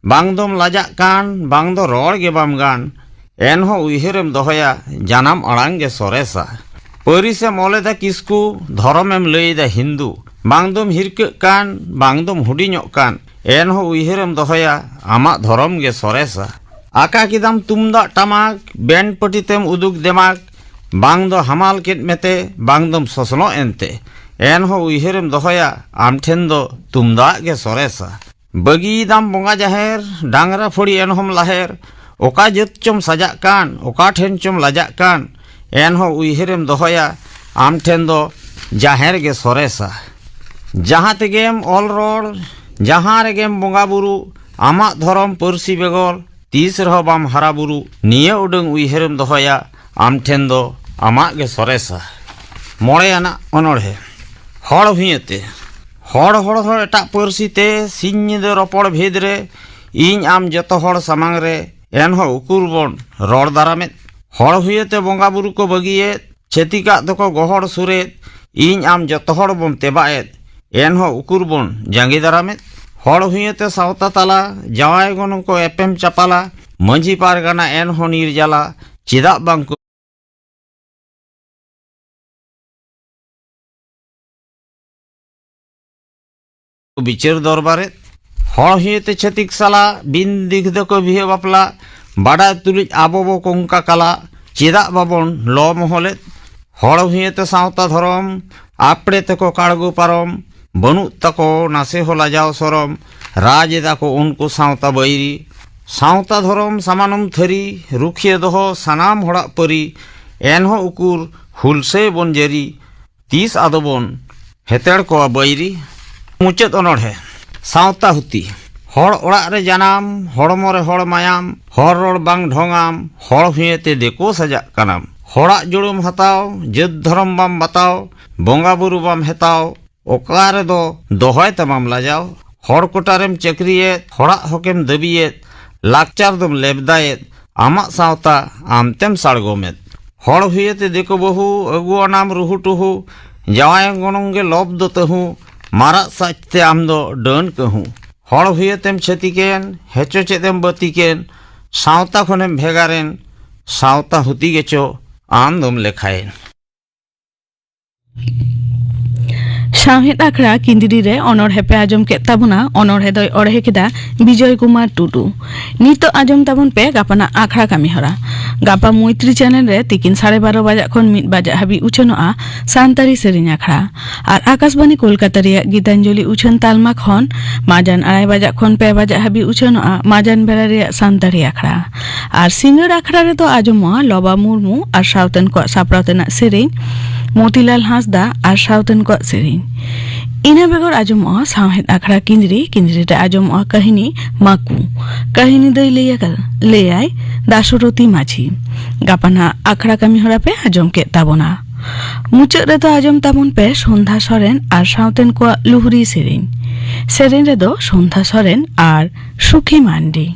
ᱵᱟᱝ ᱫᱚᱢ ᱞᱟᱡᱟᱜ ᱠᱟᱱ, ᱵᱟᱝ ᱫᱚ ᱨᱚᱲ ᱜᱮ ᱵᱟᱢ ᱜᱟᱱ᱾ ᱮᱱᱦᱚᱸ ᱩᱭᱦᱟᱹᱨᱮᱢ ᱫᱚᱦᱚᱭᱟ, ᱡᱟᱱᱟᱢ ᱟᱲᱟᱝ ᱜᱮ ᱥᱚᱨᱮᱥᱟ᱾ ᱯᱟᱹᱨᱤᱥᱮᱢ ᱚᱞᱮᱫᱟ ᱠᱤᱥᱠᱩ, ᱫᱷᱚᱨᱚᱢᱮᱢ ᱞᱟᱹᱭᱮᱫᱟ ᱦᱤᱱᱫᱩ᱾ ᱵᱟᱝ ᱫᱚᱢ ᱦᱤᱨᱠᱟᱹᱜ ᱠᱟᱱ, ᱵᱟᱝ ᱫᱚᱢ ᱦᱩᱰᱤᱧᱚᱜ ᱠᱟᱱ, ᱮᱱᱦᱚᱸ ᱩᱭᱦᱟᱹᱨᱮᱢ ᱫᱚᱦᱚᱭᱟ, ᱟᱢᱟᱜ ᱫᱷᱚᱨᱚᱢ ᱜᱮ ᱥᱚᱨᱮᱥᱟ᱾ ᱟᱠᱟ ᱠᱮᱫᱟᱢ ᱛᱩᱢᱫᱟᱜ ᱴᱟᱢᱟᱠ, ᱵᱮᱱᱰ ᱯᱟᱹᱴᱤ ᱛᱮᱢ ᱩᱫᱩᱜ ᱫᱮᱢᱟᱜᱽ, ᱵᱟᱝ ᱫᱚ ᱦᱟᱢᱟᱞ ᱠᱮᱫ ᱢᱮᱛᱮ, ᱵᱟᱝ ᱫᱚᱢ ᱥᱚᱥᱱᱚᱜ ᱮᱱᱛᱮ, ᱮᱱᱦᱚᱸ ᱩᱭᱦᱟᱹᱨᱮᱢ ᱫᱚᱦᱚᱭᱟ, ᱟᱢ ᱴᱷᱮᱱ ᱫᱚ ᱛᱩᱢᱫᱟᱜ ᱜᱮ ᱥᱚᱨᱮᱥᱟ᱾ ᱵᱟᱹᱜᱤᱭᱮᱫᱟᱢ ᱵᱚᱸᱜᱟ ᱡᱟᱦᱮᱨ, ᱰᱟᱝᱨᱟ ᱯᱷᱟᱹᱲᱤ ᱮᱱᱦᱚᱸᱢ ᱞᱟᱦᱮᱨ, ᱚᱠᱟ ᱡᱟᱹᱛ ᱪᱚᱢ ᱥᱟᱡᱟᱜ ᱠᱟᱱ, ᱚᱠᱟ ᱴᱷᱮᱱ ᱪᱚᱢ ᱞᱟᱡᱟᱜ ᱠᱟᱱ, ᱮᱱᱦᱚᱸ ᱩᱭᱦᱟᱹᱨᱮᱢ ᱫᱚᱦᱚᱭᱟ, ᱟᱢ ᱴᱷᱮᱱ ᱫᱚ ᱡᱟᱦᱮᱨ ᱜᱮ ᱥᱚᱨᱮᱥᱟ᱾ ᱡᱟᱦᱟᱸ ᱛᱮᱜᱮᱢ ᱚᱞ ᱨᱚᱲ, ᱡᱟᱦᱟᱸ ᱨᱮᱜᱮᱢ ᱵᱚᱸᱜᱟ ᱵᱩᱨᱩ, ᱟᱢᱟᱜ ᱫᱷᱚᱨᱚᱢ ᱯᱟᱹᱨᱥᱤ ᱵᱮᱜᱚᱨ ᱛᱤᱥ ᱨᱮᱦᱚᱸ ᱵᱟᱢ ᱦᱟᱨᱟ ᱵᱩᱨᱩ, ᱱᱤᱭᱟᱹ ᱩᱰᱟᱹᱝ ᱩᱭᱦᱟᱹᱨᱮᱢ ᱫᱚᱦᱚᱭᱟ, ᱟᱢ ᱴᱷᱮᱱ ᱫᱚ ᱟᱢᱟᱜ ᱜᱮ ᱥᱚᱨᱮᱥᱟ᱾ ᱢᱚᱬᱮ ᱟᱱᱟᱜ ᱚᱱᱚᱬᱦᱮ, ᱦᱚᱲ ᱦᱩᱭᱟᱹᱛᱮ᱾ ᱦᱚᱲ ᱦᱚᱲ ᱦᱚᱲ ᱮᱴᱟᱜ ᱯᱟᱹᱨᱥᱤ ᱛᱮ ᱥᱤᱧ ᱧᱤᱫᱟᱹ ᱨᱚᱯᱚᱲ ᱵᱷᱮᱫ ᱨᱮ, ᱤᱧ ᱟᱢ ᱡᱚᱛᱚ ᱦᱚᱲ ᱥᱟᱢᱟᱝ ᱨᱮ, ᱮᱱᱦᱚᱸ ᱩᱠᱩᱨ ᱵᱚᱱ ᱨᱚᱲ ᱫᱟᱨᱟᱢᱮᱫ᱾ ᱦᱚᱲ ᱦᱩᱭᱟᱹᱛᱮ ᱵᱚᱸᱜᱟ ᱵᱩᱨᱩ ᱠᱚ ᱵᱟᱹᱜᱤᱭᱮᱫ, ᱪᱷᱟᱹᱛᱤᱠᱟᱜ ᱫᱚᱠᱚ ᱜᱚᱦᱚᱲ ᱥᱩᱨᱮᱫ, ᱤᱧ ᱟᱢ ᱡᱚᱛᱚ ᱦᱚᱲ ᱵᱚᱱ ᱛᱮᱵᱟᱜ ᱮᱫ, ᱮᱱᱦᱚᱸ ᱩᱠᱩᱨ ᱵᱚᱱ ᱡᱟᱸᱜᱮ ᱫᱟᱨᱟᱢᱮᱫ᱾ ᱦᱚᱲ ᱦᱩᱭᱟᱹᱛᱮ ᱥᱟᱶᱛᱟ ᱛᱟᱞᱟ, ᱡᱟᱶᱟᱭ ᱜᱚᱱᱚᱝ ᱠᱚ ᱮᱯᱮᱢ ᱪᱟᱯᱟᱞᱟ, ᱢᱟᱹᱡᱷᱤ ᱯᱟᱨᱜᱟᱱᱟ ᱮᱱᱦᱚᱸ ᱱᱤᱨᱡᱟᱞᱟ, ᱪᱮᱫᱟᱜ ᱵᱟᱝ ᱠᱚ ᱵᱤᱪᱟᱹᱨ ᱫᱚᱨᱵᱟᱨᱮᱫ᱾ ᱦᱚᱲ ᱦᱩᱭᱟᱹᱛᱮ ᱪᱷᱟᱹᱛᱤᱠ ᱥᱟᱞᱟ, ᱵᱤᱱ ᱫᱤᱜᱽᱫᱷᱟᱹ ᱠᱚ ᱵᱤᱦᱟᱹ ᱵᱟᱯᱞᱟ, ᱵᱟᱰᱟᱭ ᱛᱩᱞᱩᱡ ᱟᱵᱚ ᱵᱚ ᱠᱚᱝᱠᱟ ᱠᱟᱞᱟ, ᱪᱮᱫᱟᱜ ᱵᱟᱵᱚᱱ ᱞᱚ ᱢᱚᱦᱚᱞᱮᱫ? ᱦᱚᱲ ᱦᱩᱭᱟᱹᱛᱮ ᱥᱟᱶᱛᱟ ᱫᱷᱚᱨᱚᱢ, ᱟᱯᱲᱮ ᱛᱮᱠᱚ ᱠᱟᱲᱜᱚ ᱯᱟᱨᱚᱢ, ᱵᱟᱹᱱᱩᱜ ᱛᱟᱠᱚ ᱱᱟᱥᱮ ᱦᱚᱸ ᱞᱟᱡᱟᱣ ᱥᱚᱨᱚᱢ, ᱨᱟᱡᱽ ᱮᱫᱟ ᱠᱚ ᱩᱱᱠᱩ ᱥᱟᱶᱛᱟ ᱵᱟᱹᱭᱨᱤ᱾ ᱥᱟᱶᱛᱟ ᱫᱷᱚᱨᱚᱢ ᱥᱟᱢᱟᱱᱚᱢ ᱛᱷᱟᱹᱨᱤ, ᱨᱩᱠᱷᱤᱭᱟᱹ ᱫᱚᱦᱚ ᱥᱟᱱᱟᱢ ᱦᱚᱲᱟᱜ ᱯᱟᱹᱨᱤ, ᱮᱱᱦᱚᱸ ᱩᱠᱩᱨ ᱦᱩᱞᱥᱟᱹᱭ ᱵᱚᱱ ᱡᱟᱹᱨᱤ, ᱛᱤᱥ ᱟᱫᱚ ᱵᱚᱱ ᱦᱮᱛᱮᱲ ᱠᱚᱣᱟ ᱵᱟᱹᱭᱨᱤ? ᱢᱩᱪᱟᱹᱫ ᱚᱱᱚᱬᱦᱮ, ᱥᱟᱶᱛᱟ ᱦᱩᱛᱤ᱾ ᱦᱚᱲ ᱚᱲᱟᱜ ᱨᱮ ᱡᱟᱱᱟᱢ, ᱦᱚᱲᱢᱚ ᱨᱮ ᱦᱚᱲ ᱢᱟᱭᱟᱢ, ᱦᱚᱲ ᱨᱚᱲ ᱵᱟᱝ ᱰᱷᱚᱝᱟᱢ, ᱦᱚᱲ ᱦᱩᱭᱮᱛᱮ ᱫᱮᱠᱳ ᱥᱟᱡᱟᱜ ᱠᱟᱱᱟᱢ᱾ ᱦᱚᱲᱟᱜ ᱡᱩᱲᱩᱢ ᱦᱟᱛᱟᱣ, ᱡᱟᱹᱛ ᱫᱷᱚᱨᱚᱢ ᱵᱟᱢ ᱵᱟᱛᱟᱣ, ᱵᱚᱸᱜᱟ ᱵᱩᱨᱩ ᱵᱟᱢ ᱦᱮᱛᱟᱣ, ᱚᱠᱟ ᱨᱮᱫᱚ ᱫᱚᱦᱚᱭ ᱛᱟᱢᱟᱢ ᱞᱟᱡᱟᱣ? ᱦᱚᱲ ᱠᱚᱴᱟᱨᱮᱢ ᱪᱟᱹᱠᱨᱤᱭᱮᱫ, ᱦᱚᱲᱟᱜ ᱦᱚᱠᱮᱢ ᱫᱟᱹᱵᱤᱭᱮᱫ, ᱞᱟᱠᱪᱟᱨ ᱫᱚᱢ ᱞᱮᱵᱫᱟᱭᱮᱫ, ᱟᱢᱟᱜ ᱥᱟᱶᱛᱟ ᱟᱢᱛᱮᱢ ᱥᱟᱲᱜᱚᱢᱮᱫ᱾ ᱦᱚᱲ ᱦᱩᱭᱮᱛᱮ ᱫᱤᱠᱩ ᱵᱟᱹᱦᱩ ᱟᱹᱜᱩᱣᱟᱱᱟᱢ ᱨᱩᱦᱩ ᱴᱩᱦᱩ, ᱡᱟᱶᱟᱭ ᱜᱚᱱᱚᱝ ᱜᱮ ᱞᱚᱵ ᱫᱚ ᱛᱟᱹᱦᱩ, ᱢᱟᱨᱟᱜ ᱥᱟᱡᱽ ᱛᱮ ᱟᱢ ᱫᱚ ᱰᱟᱹᱱ ᱠᱟᱹᱦᱩ᱾ ᱦᱚᱲ ᱦᱩᱭᱮᱛᱮᱢ ᱪᱷᱟᱹᱛᱤᱠᱮᱱ, ᱦᱮᱪᱚ ᱪᱮᱫ ᱮᱢ ᱵᱟᱹᱛᱤᱠᱮᱱ, ᱥᱟᱶᱛᱟ ᱠᱷᱚᱱᱮᱢ ᱵᱷᱮᱜᱟᱨᱮᱱ, ᱥᱟᱶᱛᱟ ᱦᱩᱛᱤ ᱜᱮᱪᱚ ᱟᱢ ᱫᱚᱢ ᱞᱮᱠᱷᱟᱭᱮᱱ᱾ ᱥᱟᱶᱦᱮᱫ ᱟᱠᱷᱲᱟ ᱠᱤᱸᱫᱽᱨᱤ ᱨᱮ ᱚᱱᱚᱬᱦᱮ ᱯᱮ ᱟᱸᱡᱚᱢ ᱠᱮᱫ ᱛᱟᱵᱚᱱᱟ᱾ ᱚᱱᱚᱬᱦᱮ ᱫᱚᱭ ᱚᱬᱦᱮ ᱠᱮᱫᱟ ᱵᱤᱡᱚᱭ ᱠᱩᱢᱟᱨ ᱴᱩᱰᱩ᱾ ᱱᱤᱛᱚᱜ ᱟᱸᱡᱚᱢ ᱛᱟᱵᱚᱱ ᱯᱮ ᱜᱟᱯᱟᱱᱟᱜ ᱟᱠᱷᱲᱟ ᱠᱟᱹᱢᱤ ᱦᱚᱨᱟ᱾ ᱜᱟᱯᱟ ᱢᱚᱭᱛᱨᱤ ᱪᱮᱱᱮᱞ ᱨᱮ ᱛᱤᱠᱤᱱ ᱥᱟᱲᱮ ᱵᱟᱨᱚ ᱵᱟᱡᱟᱜ ᱠᱷᱚᱱ ᱢᱤᱫ ᱵᱟᱡᱟᱜ ᱦᱟᱹᱵᱤᱡ ᱩᱪᱷᱟᱹᱱᱚᱜᱼᱟ ᱥᱟᱱᱛᱟᱲᱤ ᱥᱮᱨᱮᱧ ᱟᱠᱷᱲᱟ᱾ ᱟᱨ ᱟᱠᱟᱥᱵᱟᱱᱤ ᱠᱳᱞᱠᱟᱛᱟ ᱨᱮᱭᱟᱜ ᱜᱤᱛᱟᱧᱡᱚᱞᱤ ᱩᱪᱷᱟᱹᱱ ᱛᱟᱞᱢᱟ ᱠᱷᱚᱱ ᱢᱟᱡᱟᱱ ᱟᱲᱟᱭ ᱵᱟᱡᱟᱜ ᱠᱷᱚᱱ ᱯᱮ ᱵᱟᱡᱟᱜ ᱦᱟᱹᱵᱤᱡ ᱩᱪᱷᱟᱹᱱᱚᱜᱼᱟ ᱢᱟᱡᱟᱱ ᱵᱮᱲᱟ ᱨᱮᱭᱟᱜ ᱥᱟᱱᱛᱟᱲᱤ ᱟᱠᱷᱲᱟ᱾ ᱟᱨ ᱥᱤᱸᱜᱟᱹᱲ ᱟᱠᱷᱲᱟ ᱨᱮᱫᱚ ᱟᱸᱡᱚᱢᱚᱜᱼᱟ ᱞᱚᱵᱟ ᱢᱩᱨᱢᱩ ᱟᱨ ᱥᱟᱶᱛᱮᱱ ᱠᱚᱣᱟᱜ ᱥᱟᱯᱲᱟᱣ ᱛᱮᱱᱟᱜ ᱥᱮᱨᱮᱧ, ᱢᱚᱛᱤᱞᱟᱞ ᱦᱟᱸᱥᱫᱟ ᱟᱨ ᱥᱟᱶᱛᱮᱱ ᱠᱚᱣᱟᱜ ᱥᱮᱨᱮᱧ᱾ ᱤᱱᱟᱹ ᱵᱮᱜᱚᱨ ᱟᱸᱡᱚᱢᱚᱜᱼᱟ ᱥᱟᱶᱦᱮᱫ ᱟᱠᱷᱲᱟ ᱠᱤᱸᱫᱽᱨᱤ, ᱠᱤᱸᱫᱽᱨᱤ ᱨᱮ ᱟᱸᱡᱚᱢᱚᱜᱼᱟ ᱠᱟᱹᱦᱱᱤ ᱢᱟᱠᱩ᱾ ᱠᱟᱹᱦᱱᱤ ᱫᱚᱭ ᱞᱟᱹᱭ ᱟᱠᱟᱫ, ᱞᱟᱹᱭᱟᱭ ᱫᱟᱥᱚᱨᱚᱛᱤ ᱢᱟᱹᱡᱷᱤ᱾ ᱜᱟᱯᱟᱱᱟᱜ ᱟᱠᱷᱲᱟ ᱠᱟᱹᱢᱤ ᱦᱚᱨᱟ ᱯᱮ ᱟᱸᱡᱚᱢ ᱠᱮᱫ ᱛᱟᱵᱚᱱᱟ᱾ ᱢᱩᱪᱟᱹᱫ ᱨᱮᱫᱚ ᱟᱸᱡᱚᱢ ᱛᱟᱵᱚᱱ ᱯᱮ ᱥᱚᱱᱫᱷᱟ ᱥᱚᱨᱮᱱ ᱟᱨ ᱥᱟᱶᱛᱮᱱ ᱠᱚᱣᱟᱜ ᱞᱩᱦᱨᱤ ᱥᱮᱨᱮᱧ᱾ ᱥᱮᱨᱮᱧ ᱨᱮᱫᱚ ᱥᱚᱱᱫᱷᱟ ᱥᱚᱨᱮᱱ ᱟᱨ ᱥᱩᱠᱷᱤ ᱢᱟᱱᱰᱤ᱾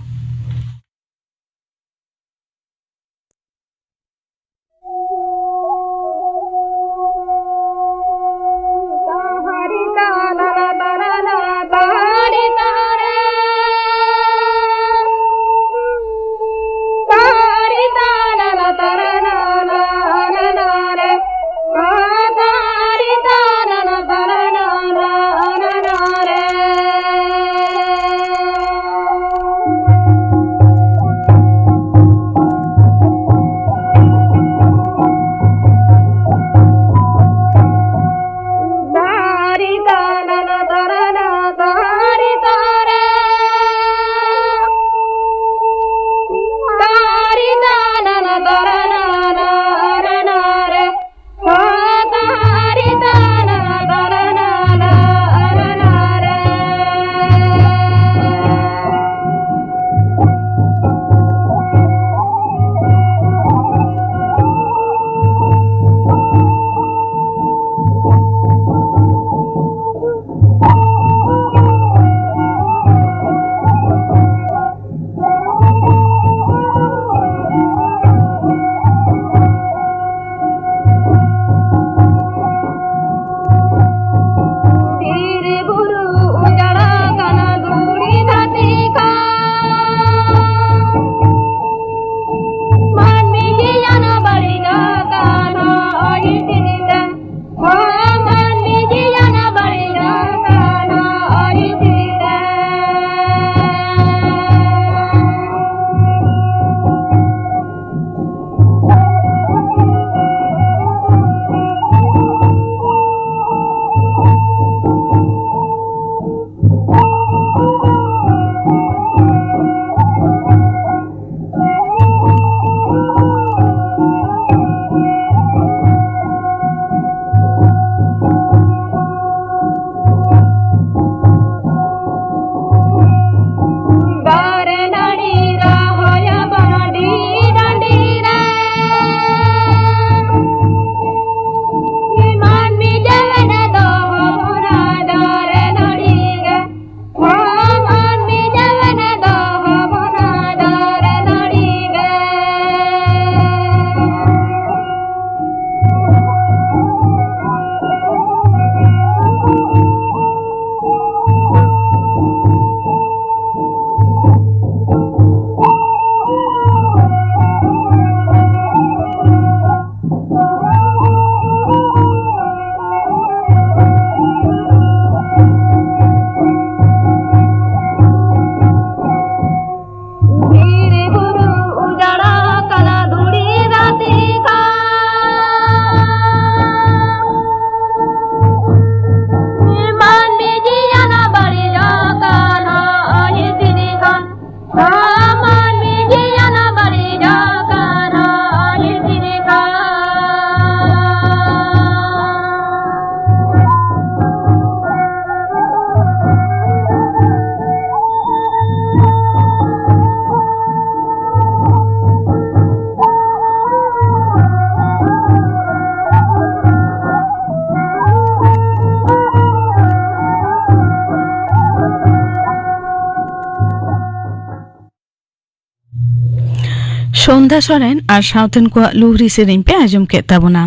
ᱥᱚᱱᱫᱷᱟ ᱥᱚᱨᱮᱱ ᱟᱨ ᱥᱟᱶᱛᱮᱱ ᱠᱚᱣᱟᱜ ᱞᱩᱦᱨᱤ ᱥᱮᱨᱮᱧ ᱯᱮ ᱟᱸᱡᱚᱢ ᱠᱮᱫ ᱛᱟᱵᱚᱱᱟ᱾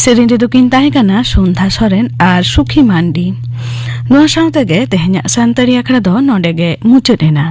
ᱥᱮᱨᱮᱧ ᱨᱮᱫᱚ ᱠᱤᱱ ᱛᱟᱦᱮᱸ ᱠᱟᱱᱟ ᱥᱚᱱᱫᱷᱟ ᱥᱚᱨᱮᱱ ᱟᱨ ᱥᱩᱠᱷᱤ ᱢᱟᱱᱰᱤ᱾ ᱱᱚᱣᱟ ᱥᱟᱶ ᱛᱮᱜᱮ ᱛᱮᱦᱮᱧᱟᱜ ᱥᱟᱱᱛᱟᱲᱤ ᱟᱠᱷᱲᱟ ᱫᱚ ᱱᱚᱰᱮ ᱜᱮ ᱢᱩᱪᱟᱹᱫ ᱮᱱᱟ᱾